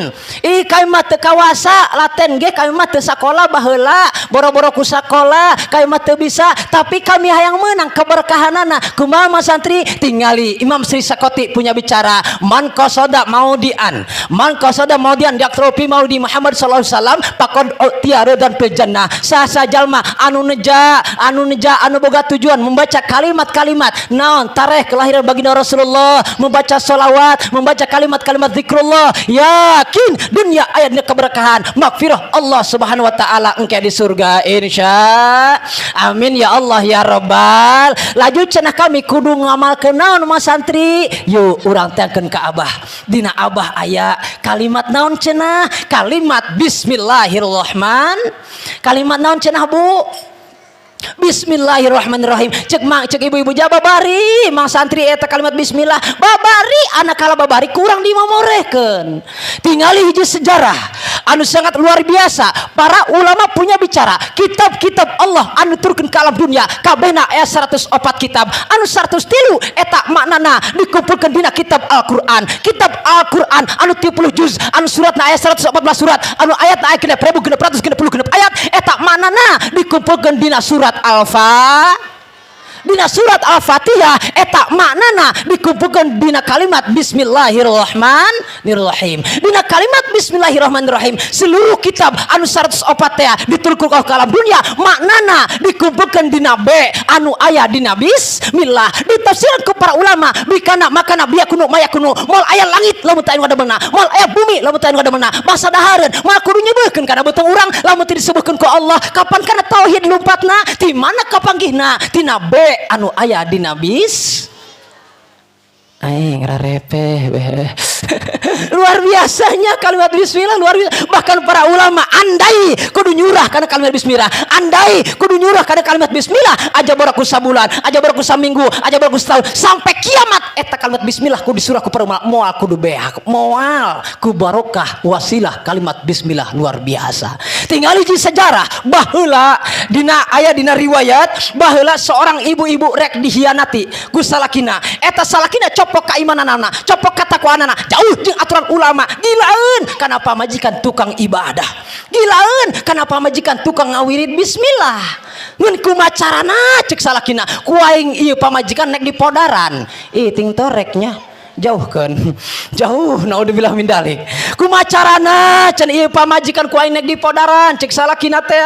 Ih, kami mah teu kawasa laten ge, kami mah teu sakola baheula, boro-boro ku sakola kami mah teu bisa, tapi kami hayang menang keberkahanana. Kumaha mas santri? Tingali Imam Sri Sakoti punya bicara, man qasoda maudian, man qasoda maudian yaktrofi maudi Muhammad sallallahu alaihi wasallam faqad utiya dan fil jannah. mah sasa jalma anu neja, anu neja, anu boga tujuan membaca kalimat-kalimat naon, tarikh kelahiran baginda Rasulullah, membaca solawat, membaca kalimat-kalimat zikrullah, yakin dunia ayatnya keberkahan, magfirah Allah Subhanahu wa Taala, engke di surga, insya. Amin ya Allah ya Robbal. Laju cenah kami kudu ngamalkeun naon, mas santri? Yuk, urang teangkeun ka Abah. Dina Abah aya kalimat naon cenah? Kalimat bismillahirrahman. Kalimat naon cenah, Bu? Bismillahirrahmanirrahim. Cek mang, cek ibu-ibu jaba babari mang santri eta kalimat bismillah babari, anak kala babari kurang dimamorehkeun. Tingali hiji sejarah anu sangat luar biasa. Para ulama punya bicara, kitab-kitab Allah anu turunkeun ke alam dunia kabehna aya 104 kitab, anu 103 eta maknana dikumpulkeun dina kitab Al-Qur'an. Kitab Al-Qur'an anu 30 juz, anu suratna aya 114 surat, anu ayatna aya 6666 ayat, eta maknana dikumpulkeun dina surat Alfa, dina surat Al-Fatihah, eta maknana dikumpulkan dina kalimat bismillahirrahmanirrahim. Dina kalimat bismillahirrahmanirrahim seluruh kitab anu 104 teh diturunkan ke alam dunia, maknana dikumpulkan dina B anu aya dina bismillah. Ditafsirkan ke para ulama, bikana makana biyakunu mayakunu, moal aya langit lamun teu aya ngadamena, moal aya bumi lamun teu aya ngadamena, bangsa dahareun moal kudu nyebeukeun kana beuteung urang lamun teu disebutkeun ku Allah. Kapan kana tauhid lumpatna? Ti mana kapanggihna? Tina B anu aya dina bis. Aing rarepeh beh. Luar biasanya kalimat bismillah, luar biasa. Bahkan para ulama andai kudu nyurah karena kalimat bismillah, andai kudu nyurah karena kalimat bismillah, aja borak ku sabulan, aja borak ku saminggu, aja borak ku setahun, sampai kiamat eta kalimat bismillah kudu disurah ku para ulama, moal kudu beak, moal ku barokah wasilah kalimat bismillah, luar biasa. Tinggal hiji sejarah baheula, dina aya dina riwayat, baheula seorang ibu-ibu rek dihianati ku salakina. Eta salakina copok keimananana, copok katakwaanana, jauh jeung aturan ulama. Gilaeun kana pamajikan tukang ibadah, gilaeun kana pamajikan tukang ngawirid bismillah. Ngan kumaha carana, cek salakina, ku aing ieu pamajikan nek dipodaran. Ih, ting toreknya jauhkan jauh, naudzubillah min dalik. Kumaha carana can ieu pamajikan ku aing nek dipodaran, cek salakina teh.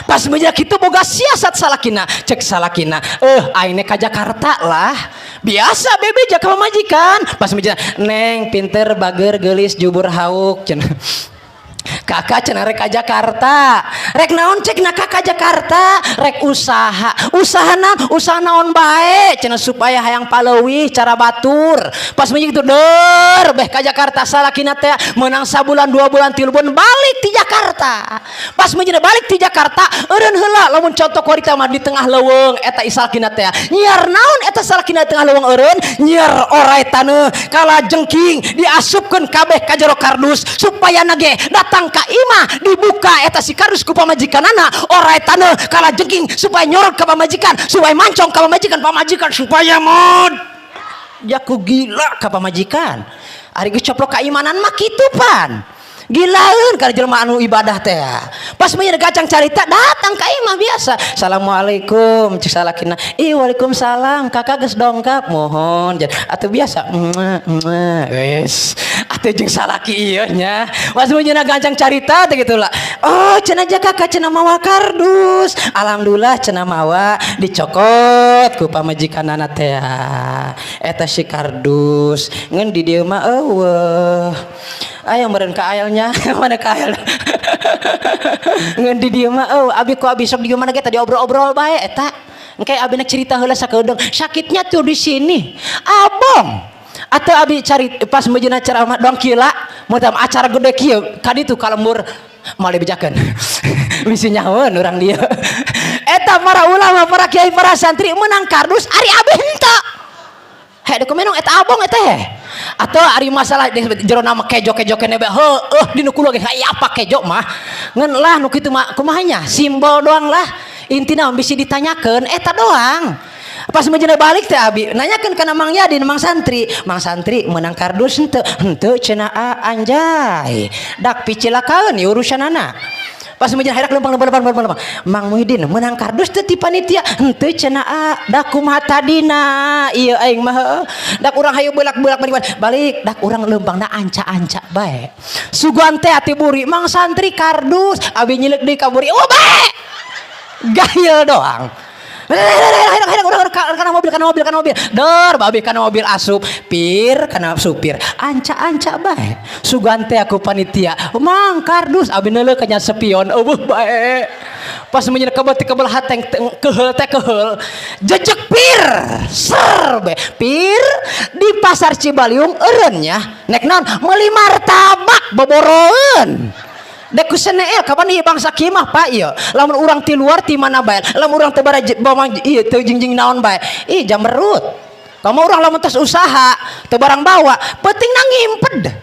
Pas meja kitu boga siasat salakina. Cek salakina, eh, aing nek ka Jakarta lah. Biasa bebeja ka pamajikan. Pas meja, "Neng pinter, bager, geulis, jubur hauk," cenah, "kakak cenah rek ka Jakarta." "Rek naon?" cek na, "kakak Jakarta rek usaha." "Usaha naon? Usaha naon bae?" cenah. "Supaya hayang paleuwih cara batur." Pas meja gitu der beh ka Jakarta salakina teh, menang sabulan, 2 bulan, 3 bulan, balik ti Jakarta. Pas meja balik ti Jakarta, eureun heula, lamun contoh korita mah di tengah leuweung eta salakina teh. Nyiar naon eta salakina di tengah leuweung? Eureun nyiar orai taneuh kala jengking, diasupkeun kabeh ka jero kardus, supaya nage datang ka imah dibuka eta si kardus ku pamajikanana, orai taneuh kala jengking, supaya nyorot ka pamajikan, supaya mancong ka pamajikan, pamajikan supaya mod jaku gila ka pamajikan. Ari geus coplok keimanan mah kitu pan, gilaeun kana jelema anu ibadah teh. Pas meureun gacang carita, datang ka imah biasa. "Assalamualaikum," cek salakina. "Ih, waalaikumsalam, kakak geus dongkap?" "Mohon." Atuh biasa, wes atuh jeung salaki ieu nya. Pas meunyeuna gancang carita teh gitu lah. "Oh," cenah, "kakak cenah mawa kardus." "Alhamdulillah," cenah, "mawa." Dicokot ku pamajikanana teh eta si kardus, ngan di dieu mah eueuh. Ayo meureun ka ayalnya, mana ka ayal? Ngan di dieu mah eueuh. Abi ku abi sok di mana ge tadi obrol-obrol bae eta. Engke abi nek cerita heula sakedeung, sakitnya tuh di sini. Abong. Atau abi cari pas mejeuna ceramah dong kila, mau acara gede kieu kaditu kalembur moal dibejakeun. Bisi nyahoeun urang dieu. Eta para ulama, para kiai, para santri menang kardus, ari abi henteu. Heh, dokumen eta abong eta heh. Atau ari masalah di jero nama kejo-kejo kene bae, heueuh dinu kula ge aya apa kejo mah. Ngan lah nu kitu mah kumaha nya, simbol doang lah. Intina bisi ditanyakeun eta doang. Pas mejeuna balik teh abi nanyakeun kana Mang Yadin, Mang Santri, "Mang Santri menang kardus henteu?" "Henteu," cenah. "Ah, anjay. Dak picilakaeun ieu urusanana." Pas meujeuh hayrak lempang lempang lempang lempang lempang. Mang Muhidin menang kardus teu ti panitia? Henteu cenah a, da kumaha tadina ieu aing mah heueuh. Dak urang hayu beulak-beulak balik balik, dak urang lempangna anca-anca bae. Sugan teh ati buri mang santri kardus, abi nyileuk deui ka buri. Oh bae. Gahil doang. Kana mobil, kana mobil, kana mobil. Dor, babi kana mobil asup, pir kana supir. Anca-anca bae. Sugan teh aku panitia. Mang kardus abi neuleuh ka nya spion, eueuh bae. Pas meunyeun kebel ti kebel hateng keheul teh keheul. Jejek pir, ser be. Pir di pasar Cibaliung eureun nya. Nek naon meuli martabak boboroeun. Dek ku seneel kapan ieu bangsa kieu mah Pak ieu. Lamun urang ti luar ti mana bae, lamun urang teu bara bawang ieu teu jingjing naon bae. Ih jamberut. Kamu urang lamun tos usaha teu barang bawa, pentingna ngimped.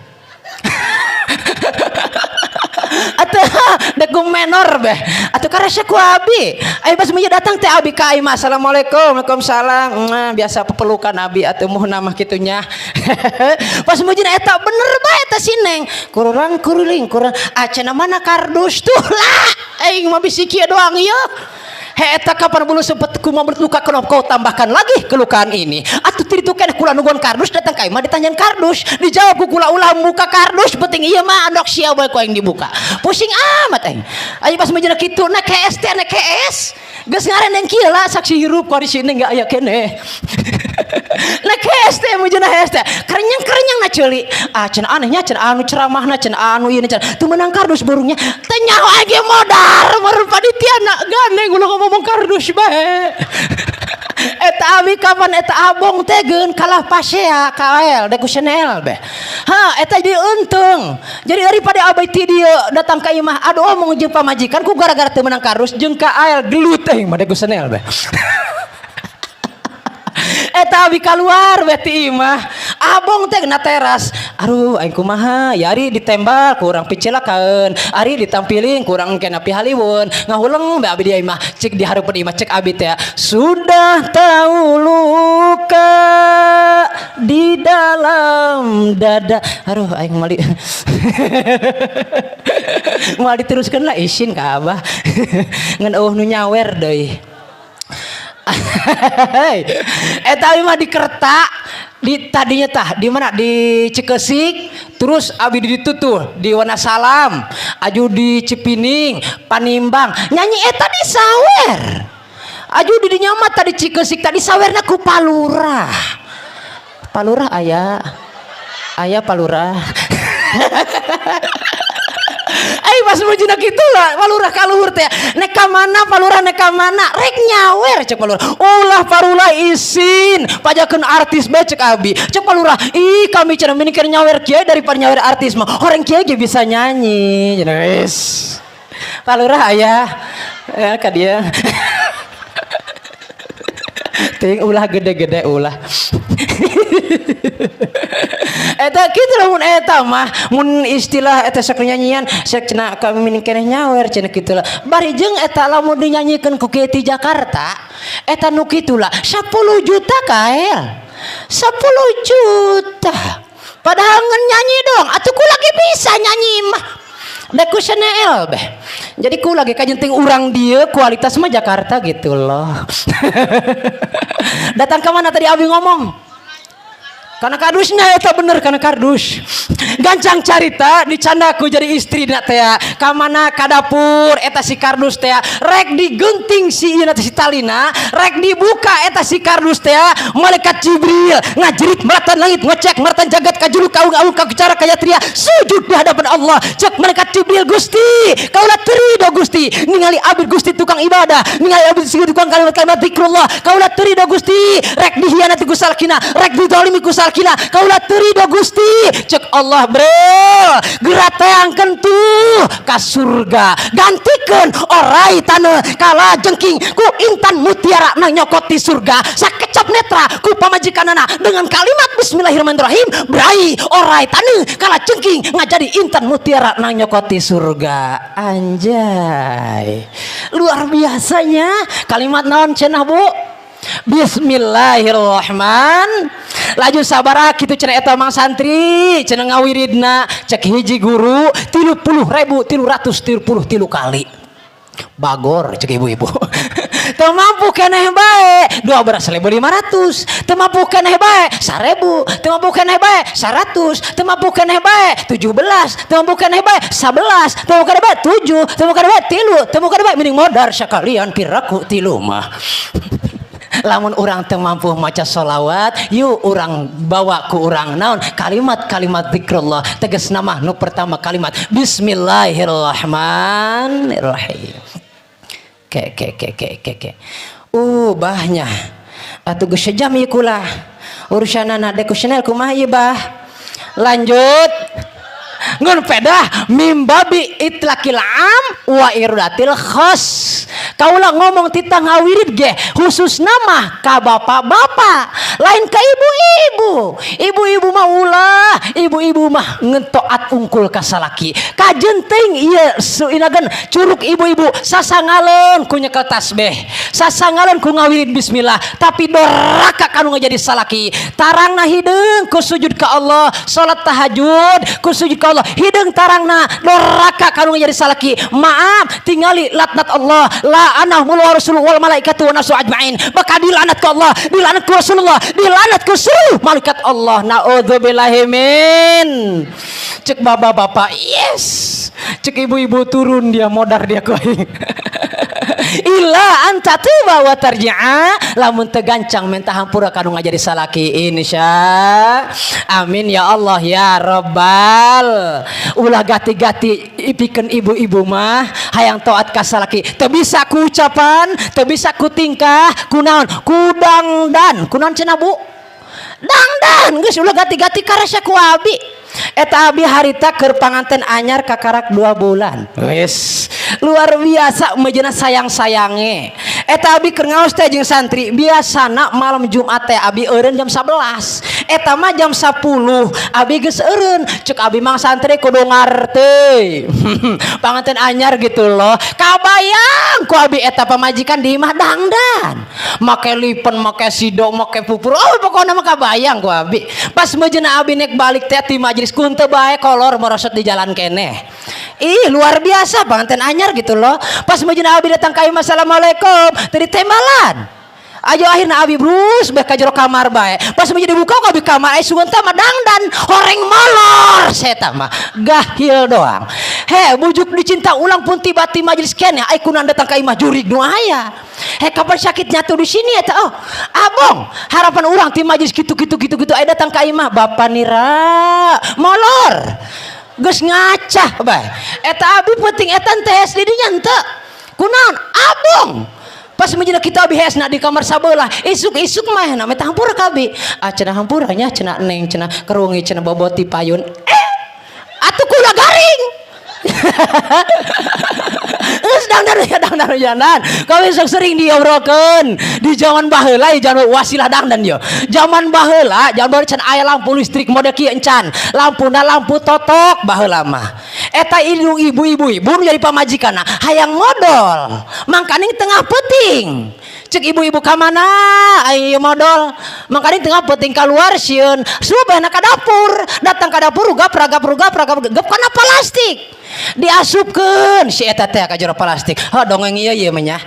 Atuh dek ku menor beh. Atuh karasa ku abi. Ayo pas meunyeun datang teh abi ka imah. Assalamualaikum. Waalaikumsalam. Biasa pepelukan abi atuh muhun mah kitu nya. Pas meunyeun eta bener bae eta si Neng. Kurang kuruling kurang ah cenah mana kardus tuh lah. Aing mah bisi kieu doang ieu. He eta kapan bulu sempet ku mau luka kenapa kau tambahkan lagi kelukaan ini. Atuh ti ditu keneh kula nungguan kardus datang ka imah ditanyain kardus. Dijawab ku kula ulah muka kardus penting ieu mah andok sia bae ku aing dibuka. Pusing amat aing. Ayo pas meunyeun kitu na KS teh na KS. Geus ngarendeng kieu lah saksi hirup ku di sini enggak aya keneh. Na KS teh meunyeun HS teh. Kerenyang-kerenyang na ceuli. Ah cenah anehnya cenah anu ceramahna cenah anu ieu cenah. Teu meunang kardus burungnya. Teu nyaho aing ge modar meureun panitia na gandeng ulah ngomong kardus bae. Eta abi kapan eta abong teh geun kalah pasea KL dek ku Chanel beh. Ha eta jadi untung. Jadi daripada abi ti dieu datang ka imah aduh omong jeung pamajikan ku gara-gara teu meunang kardus jeung KL gelut teh mah dek ku Chanel beh. Eta abi keluar beh ti imah. Abong teh na teras. Aduh aing kumaha ya ari ditembak kurang picilakaeun. Ari ditampiling kurang kena pihaliwon. Ngahuleng be abi di imah cek di hareupeun imah cek abi teh sudah tahu luka di dalam dada. Aduh aing mali. Moal diteruskeun lah isin ka abah. Ngan eueuh nu nyawer deui. Eta abi mah di Kerta di tadinya tah di mana di Cikesik terus abi di ditu tuh di Wanasalam aju di Cipining Panimbang nyanyi eta di sawer aju di dinya mah tadi Cikesik tadi sawerna ku Palurah. Palurah aya aya Palurah. Ai pas mujuna kitu lah Palurah ka luhur teh nek ka mana Palurah nek ka mana rek nyawer cek Palurah ulah Palurah isin pajakeun artis bae cek abi cek Palurah ih kami cenah mending keur nyawer kieu daripada nyawer artis mah orang kieu ge bisa nyanyi cenah wis Palurah aya ya ka dia ting ulah gede-gede ulah eta kitu lah mun eta mah mun istilah eta sok nyanyian sok cenah kami mending keneh nyawer cenah kitu lah bari jeung eta lamun dinyanyikeun ku kieu ti Jakarta eta nu kitu lah 10 juta kael 10 juta padahal ngan nyanyi dong atuh ku lagi bisa nyanyi mah da ku seneel beh jadi ku lagi kajenting urang dia kualitas mah Jakarta gitu loh. Datang ke mana tadi abi ngomong karena kardusnya eta bener karena kardus gancang carita dicanda ku jadi istri nak teh ka mana ka dapur eta si kardus teh rek digenting si ieu si talina rek dibuka eta si kardus teh malaikat Jibril ngajerit meratan langit ngecek meratan jagat kajulu kaung aung kakucara kayatria sujud di hadapan Allah cek malaikat Jibril Gusti kaula teu rido Gusti ningali abdi Gusti tukang ibadah ningali abdi Gusti tukang kalimat-kalimat zikrullah kaula teu rido Gusti rek dihianati ku salakina rek didolimi ku salakina kaula teu rido Gusti cek Allah brel geura teangkeun tuh ka surga gantikeun orai taneuh kala jengking ku intan mutiara nang nyokot di surga sakecap netra ku pamajikanana dengan kalimat bismillahirrahmanirrahim brai orai taneuh kala jengking ngajadi intan mutiara nang nyokot di surga. Anjay luar biasanya kalimat naon cenah Bu. Bismillahirrahman. Laju sabaraha kitu cenah eta mang santri cenah ngawiridna? Cek hiji guru, 30.333 kali. Bagor, cek ibu-ibu. Teu mampu keneh bae, 12.500. Teu mampu keneh bae, 1.000. Teu mampu keneh bae, 100. Teu mampu keneh bae, 17. Teu mampu keneh bae, 11. Teu mampu keneh bae, 7. Teu mampu keneh bae, 3. Teu mampu keneh bae, mending modar sekalian, piraku tilu mah. Lamun urang teu mampu maca solawat, yuk urang bawa ku urang naon, kalimat-kalimat zikrullah. Tegas nama nu pertama kalimat Bismillahirrahmanirrahim. Ke ke ke ke ke ke bahnya atuh geus sejam ieu kula urusanana dekusional. Kumaha ieu, bah? Lanjut ngun pedah mimbabi itlaqil am wa iradatil khos. Kaula ngomong titah ngawirid ge khusus nama ka bapak-bapak, lain ka ibu-ibu. Ibu-ibu mah ulah, ibu-ibu mah ngentoat ungkul ka salaki. Kajen teuing ieu suinagan curug ibu-ibu, sasangaleun ku nyekel tasbih, sasangaleun ku ngawirid bismillah, tapi doraka kanu ngajadi salaki. Tarangna hideung ku sujud ka Allah, salat tahajud ku sujud ka Allah, hideung tarangna doraka kanu ngajadi salaki. Maaf, tingali laknat Allah, la'anahumullah rasulullah wal malaikatu wa nasu ajmain. Bakal dilanat ku Allah, dilanat ku Rasulullah, dilanat ku seluruh malaikat Allah. Naudzubillahi min. Cek bapak-bapak yes, cek ibu-ibu turun dia, modar dia ku aing. Illa anta tuba wa tarji'a, lamun teu gancang minta hampura kanu ngajadi salaki. Insya amin ya Allah ya Rabbal. Ulah gati-gati ipikeun ibu-ibu mah hayang taat ka salaki teu bisa ku ucapan, teu bisa ku tingkah, kunaon, ku dangdan, kunaon cenah, Bu, dangdan. Geus, ulah gati-gati, karasa ku abi eta. Abi harita keur panganten anyar kakarak 2 bulan. Wes luar biasa meujeuhna sayang-sayange. Eta abi keur ngaos teh jeung santri. Biasana malam Jumat teh abi eureun jam 11, eta mah jam 10 abi geus eureun. Cek abi, mang santri kudu ngarti panganten anyar gitu loh. Kabayang ku abi eta pamajikan di imah dangdan make lipen, make sido, make pupur. Oh, pokoknya mah kabayang ku abi. Pas meujeuhna abi nek balik teh ti majelis, kun teu bae kolor merosot di jalan keneh. Ih, luar biasa panganten anyar gitu loh. Pas meujeuhna abi datang ka imah, "Assalamualaikum," teu ditembalan. Ayo, akhirnya abi brus bae ka jero kamar bae. Pas menjadi buka ku abi kamar, ai sugan teh mah dangdan horeng molor. Saya mah gahil doang. He, bujuk dicinta ulang pun tiba-tiba majelis keneh, ai kunan datang ka imah jurig nu aya. He, kapan sakit nyatu di sini eta? Oh, abong harapan orang ti majelis gitu gitu gitu gitu, ai datang ka imah bapak nira molor, geus ngacah bae. Eta abi penting eta teh di dinya henteu kunaon, abong. Pas menjadi kita abi hesna di kamar sabelah, isuk-isuk mah na minta hampura ka abi. Ah, cenah, hampura nya cenah, neng cenah, kerungi cenah boboti payun. Eh, atuh kula garing. Geus dangdan ya, dangdan jalan. Kau sok sering diobrolkeun di zaman baheula, zaman wasilah dangdan yo. Zaman baheula, zaman baheula can aya lampu listrik model kieu encan. Lampuna lampu totok baheula mah. Eta indung ibu-ibu, ibu nu jadi pamajikanna hayang modol. Mangkaning tengah peuting. Cek ibu-ibu, ka mana ayo modol? Mangkaning tengah peuting keluar sieun. Subahna ka dapur, datang ka dapur rugap ragap rugap ragap gep kana plastik. Diasupkeun si eta teh ka jero plastik. Oh, dongeng ieu ieu mah nya.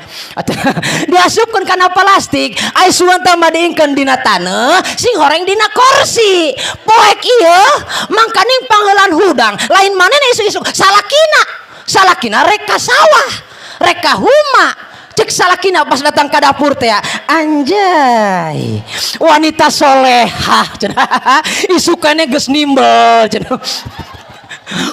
Diasupkeun kana plastik, ai suan teh mah diingkeun dina taneuh, sing horeng dina kursi. Poek ieu mangkaning pangheulaan hudang, lain manehna isuk-isuk, salakina. Salakina rek ka sawah, rek ka huma. Cek salakina pas datang ke dapur teh, "Anjay, wanita solehah cenah, isukane geus nimbel cenah."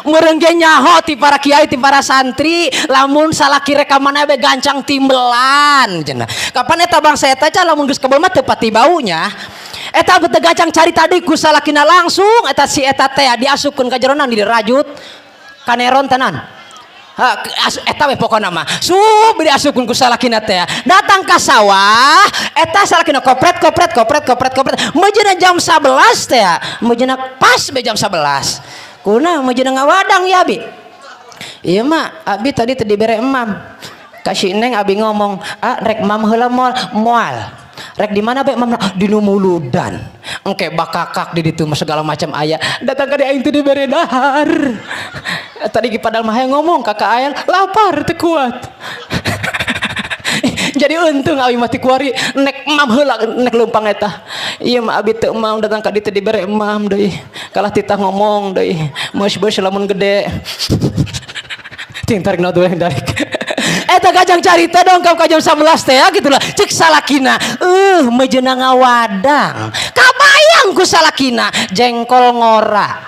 Meureun ge nyaho ti para kiai, ti para santri, lamun salaki rek ka mana be gancang timbelan cenah. Kapan eta bangsa eta ca, lamun geus kebel mah teu pati baunya. Eta teu gancang cari tadi ku salakina, langsung eta si eta teh diasupkeun ka jerona, dirajut kaneron tenan. Ha, eta we pokona mah. Sub diasupkeun ku salakina teh. Datang ka sawah, eta salakina kopret kopret kopret kopret kopret. Meujeuhna jam 11 teh. Meujeuhna pas be jam 11. Kuna meujeuhna ngawadang ya abi. Iya mah, abi tadi teu dibere emam. Kasih neng abi ngomong, "Ah, rek mam heula moal." Moal. Rek di mana bae mamna? Di nu muludan. Engke bakakak di ditu mah segala macam aya. Datang ka di aing teu dibere dahar. Tadi padahal mah hayang ngomong ka Kak Ael, lapar teu kuat. Jadi untung abi mah ti kuari nek mam heula nek leumpang eta. Ieu mah abi teu emam, datang ka ditu dibere emam deui. Kalah titah ngomong deui. Meus beus lamun gede. Ting tarik na tarik. Eta kajang carita dong ka jam 11 teh ya gitu lah. Cek salakina, mejeuna ngawadang. Kabayang ku salakina jengkol ngora,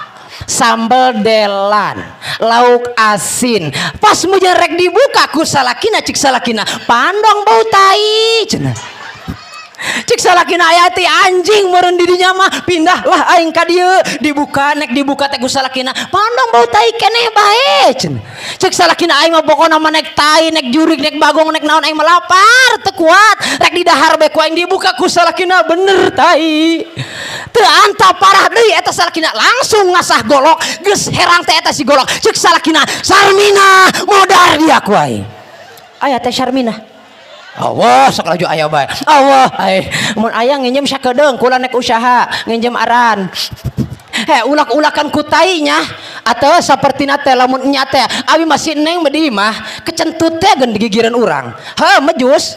sambal delan, lauk asin. Pas mejeuna rek dibuka ku salakina, cek salakina, "Pandong bau tai," cenah. Cek salakina, "Aya ti anjing meureun di dinya mah, pindahlah aing ka dieu." Dibuka, nek dibuka teh ku salakina, "Pandong bau tai keneh bae," cenah. Cek salakina, "Aing mah pokona mah nek tai, nek jurig, nek bagong, nek naon, aing mah lapar teu kuat, rek didahar bae ku aing." Dibuka ku salakina, bener tai. Teu anta parah deui eta salakina, langsung ngasah golok, geus herang teh eta si golok. Cek salakina, "Sarmina, modar dia ku aing." Aya teh Sarmina. Allah, sok laju aya bae. Allah, ai mun aya nginjem sakedeung, kula nek usaha nginjem aran. He, ulak-ulakan ku tai nya atau sapertina teh lamun nya teh abi masih neng di mah kecentut teh geun digigireun urang. Heuh, mejus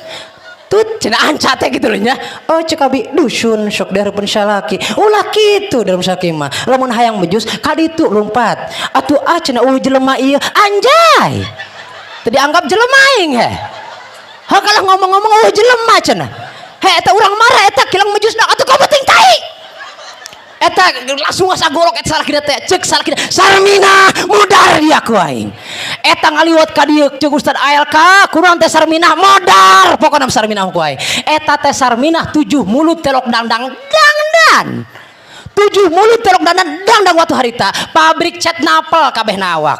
tut cenah, anca teh gitu loh nya. Oh, cek abi dusun sok dihareupeun salaki. Ulah kitu dalam salaki mah. Lamun hayang mejus ka ditu lumpat. Atuh ah cenah, eueuh jelema ieu anjay. Teu dianggap jelema aing he. Ha, kalau ngomong-ngomong, "Oh, jelema," cenah. He, eta urang marah eta kilang mejusna atuh kamu ting tai. Eta langsung asa golok eta salakina teh. Cek salakina, "Sarmina, modar dia ku aing." Eta ngaliwat ka dieu, cek Ustad ALK, kunaon teh Sarmina modar, pokona Sarmina ku aing. Eta teh Sarmina tujuh mulut telok dangdang dangdan. Tujuh mulut telok dangdang dangdang waktu harita pabrik cat napel kabeh nawak.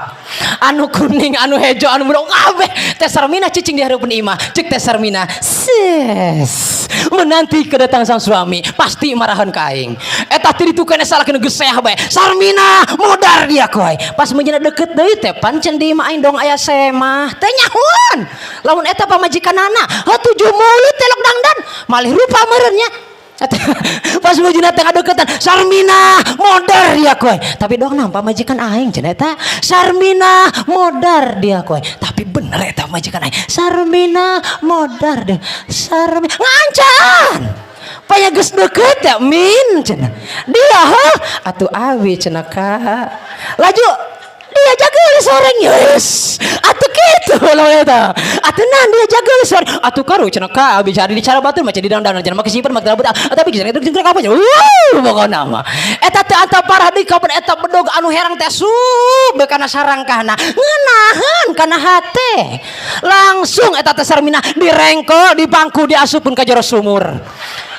Anu kuning, anu hejo, anu muda kabeh. Teh Sarmina cicing di hareupeun imah. Cek Teh Sarmina, "Ses, menanti kedatangan sang suami, pasti marahan ka aing." Eta ti ditu keneh salakina geus seah bae. "Sarmina, modar dia ku aing." Pas meunyeuna deket deui teh pan can di imah aing dong aya semah. Teh nyahoan. Lamun eta pamajikanana, heuh, tujuh mulut telok dangdan, malih rupa meureun nya. Pas meujeuhna teh ngadeukeutan, "Sarmina, modar dia ku aing." Tapi dong nampak majikan aing cenah eta. "Sarmina, modar dia ku aing." Tapi bener eta majikan aing. "Sarmina, modar dia." Sarmina ngancaan. Paya geus deukeut ya min cenah. "Dia heuh atuh awi," cenah ka. Laju dia jaga soreng, yes. Atuh kitu lamun eta. Atuh nan dia jaga soreng. Atuh karu cenah ka abi cari di cara batur mah di dandang cenah mah kesimpan mah rambut. Tapi cenah itu cenah apa cenah. Wuh, pokona mah. Eta teh anta parah deui kapan eta bedog anu herang teh sub kana sarangkahna. Ngeunaheun kana hate. Langsung eta teh Sarmina direngko, di bangku diasupkeun ka jero sumur.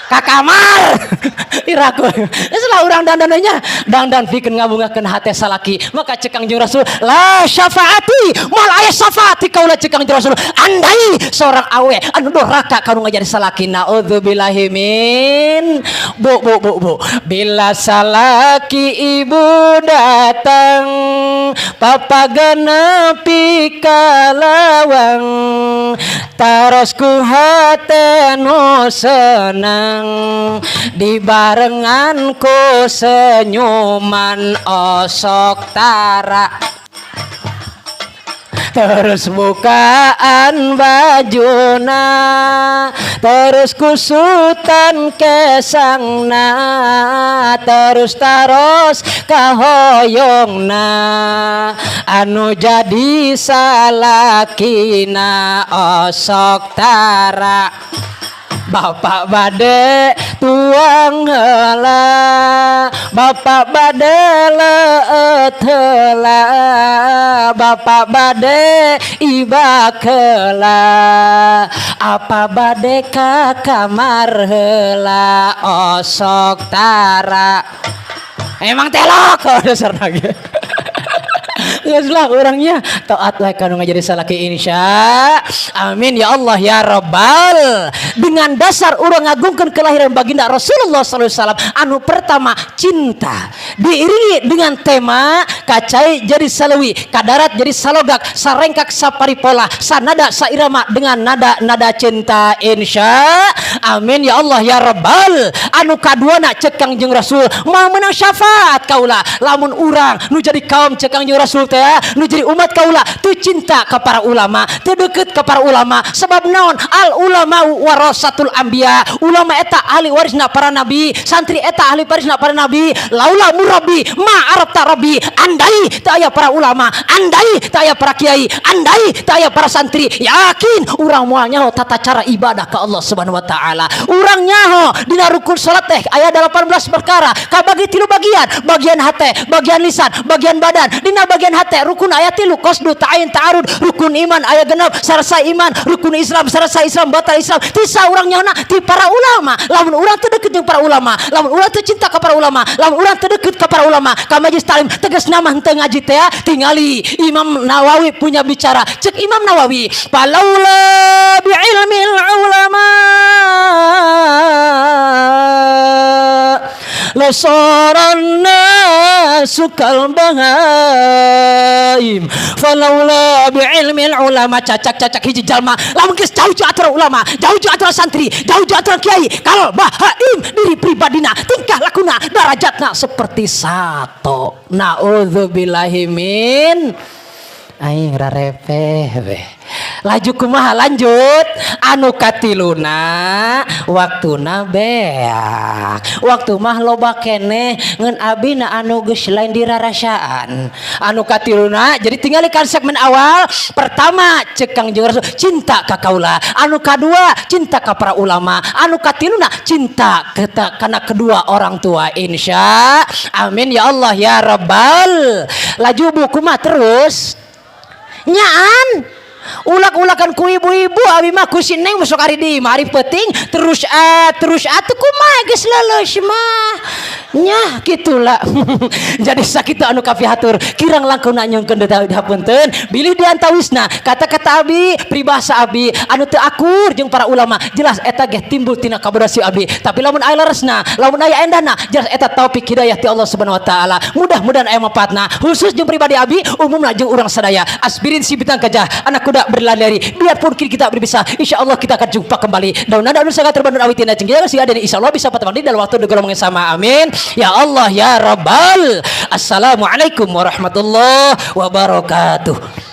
Ka kamar iraku geus lah urang dandannya dangdan pikeun ngabungakeun hate salaki. Maka cek Kangjeng Rasul, "La syafaati," moal aya syafaati kaula, cek Kangjeng Rasul, andai seorang awe anu doraka kanu ngajari salaki. Naudzubillahi min. Bu, bu, bu, bu, bila salaki ibu datang, papa genepi kalawang, taros ku hate nu senang, dibarengan ku senyuman, osok tara terus bukaan bajuna, terus kusutan kesangna, terus taros kahoyongna anu jadi salakina, osok tara. Bapak bade tuang heula, Bapak bade leueut heula, Bapak bade ibak heula, apa bade ka kamar heula, osok tara. Emang telok dasar lagi. Geus lah urangnya taat lah kanu ngajadi salaki, insya. Amin ya Allah ya Rabbal. Dengan dasar urang ngagungkeun kelahiran baginda Rasulullah SAW, anu pertama cinta, diiringi dengan tema kacai jadi saleuwi, kadarat jadi salogak, sarengkak saparipola, sanada sairama dengan nada nada cinta, insya. Amin ya Allah ya Rabbal. Anu kaduana, cek Kangjeng Rasul, mau menang syafaat kaula lamun urang nu jadi kaum, cek Kangjeng Rasul teh, nu jadi umat kaula teu cinta ka para ulama, teu deket ka para ulama. Sebab naon? Al ulama warasatul anbiya, ulama eta ahli warisna para nabi, santri eta ahli warisna para nabi. Laula murabbi ma arafta rabbi, andai tak aya para ulama, andai tak aya para kiai, andai tak aya para santri, yakin urang moal nyaho tata cara ibadah ka Allah Subhanahu wa taala. Urang nyaho dina rukun salat teh aya 18 perkara, kabagi tilu bagian, bagian hate, bagian lisan, bagian badan. Dina bagian hate rukun aya tilu, qasdu, ta'yin, ta'arud. Rukun iman aya 6, sarasa iman, rukun Islam, sarasa Islam, batal Islam. Tisa urang nyahona ti para ulama. Lamun urang teu deket jeung para ulama, lamun urang teu cinta ka para ulama, lamun urang teu deket ka para ulama, ka majlis taklim, tegasna mah henteu ngaji teh. Tingali Imam Nawawi punya bicara. Cek Imam Nawawi, falaula bi'ilmil ulama lasaran nasu kal bahaim, falaula bi'ilmil ulama. Cacak-cacak hiji jalma lamun geus jauh jeung aturan ulama, jauh jeung aturan santri, jauh jeung aturan kiai, kal bahaim, diri pribadina, tingkah lakuna, darajatna seperti sato. Naudzubillahi min. Aing rarepeh beh. Laju kumaha, lanjut anu katiluna, waktuna beak, waktu mah loba keneh, ngan abina anu geus lain dirarasaan. Anu katiluna, jadi tinggal kan segmen awal, pertama cek Kangjeng Rasul cinta ka kaula, anu kadua cinta ka para ulama, anu katiluna cinta kana kedua orang tua, insya. Amin ya Allah ya Rabbal. Laju buku mah terus nyaan ulak-ulakan ku ibu-ibu, abi mah ku si neng masuk hari di hari penting terus ah, terus atuh kumaha geus leuleus mah nya, gitulah. Jadi sakitu anu kapihatur, kirang langkung nyungkeun hapunten bilih diantawisna kata-kata abi, peribahasa abi anu teu akur jeung para ulama, jelas eta ge timbul tina kabodohan abi. Tapi lamun aya leresna, lamun aya endahna, jelas eta taufik hidayah ti Allah Subhanahu wa taala. Mudah-mudahan aya manfaatna khusus jeung pribadi abi, umumna jeung urang sadaya. Aspirin si bintang gajah, anak kuda berlari, biarpun kini kita berpisah, insya Allah kita akan jumpa kembali. Daun nada anu sangat terbandung awitina jeung si ada, insya Allah bisa bertemu dalam waktu di golongan yang sama. Amin ya Allah ya Rabbal. Assalamualaikum warahmatullahi wabarakatuh.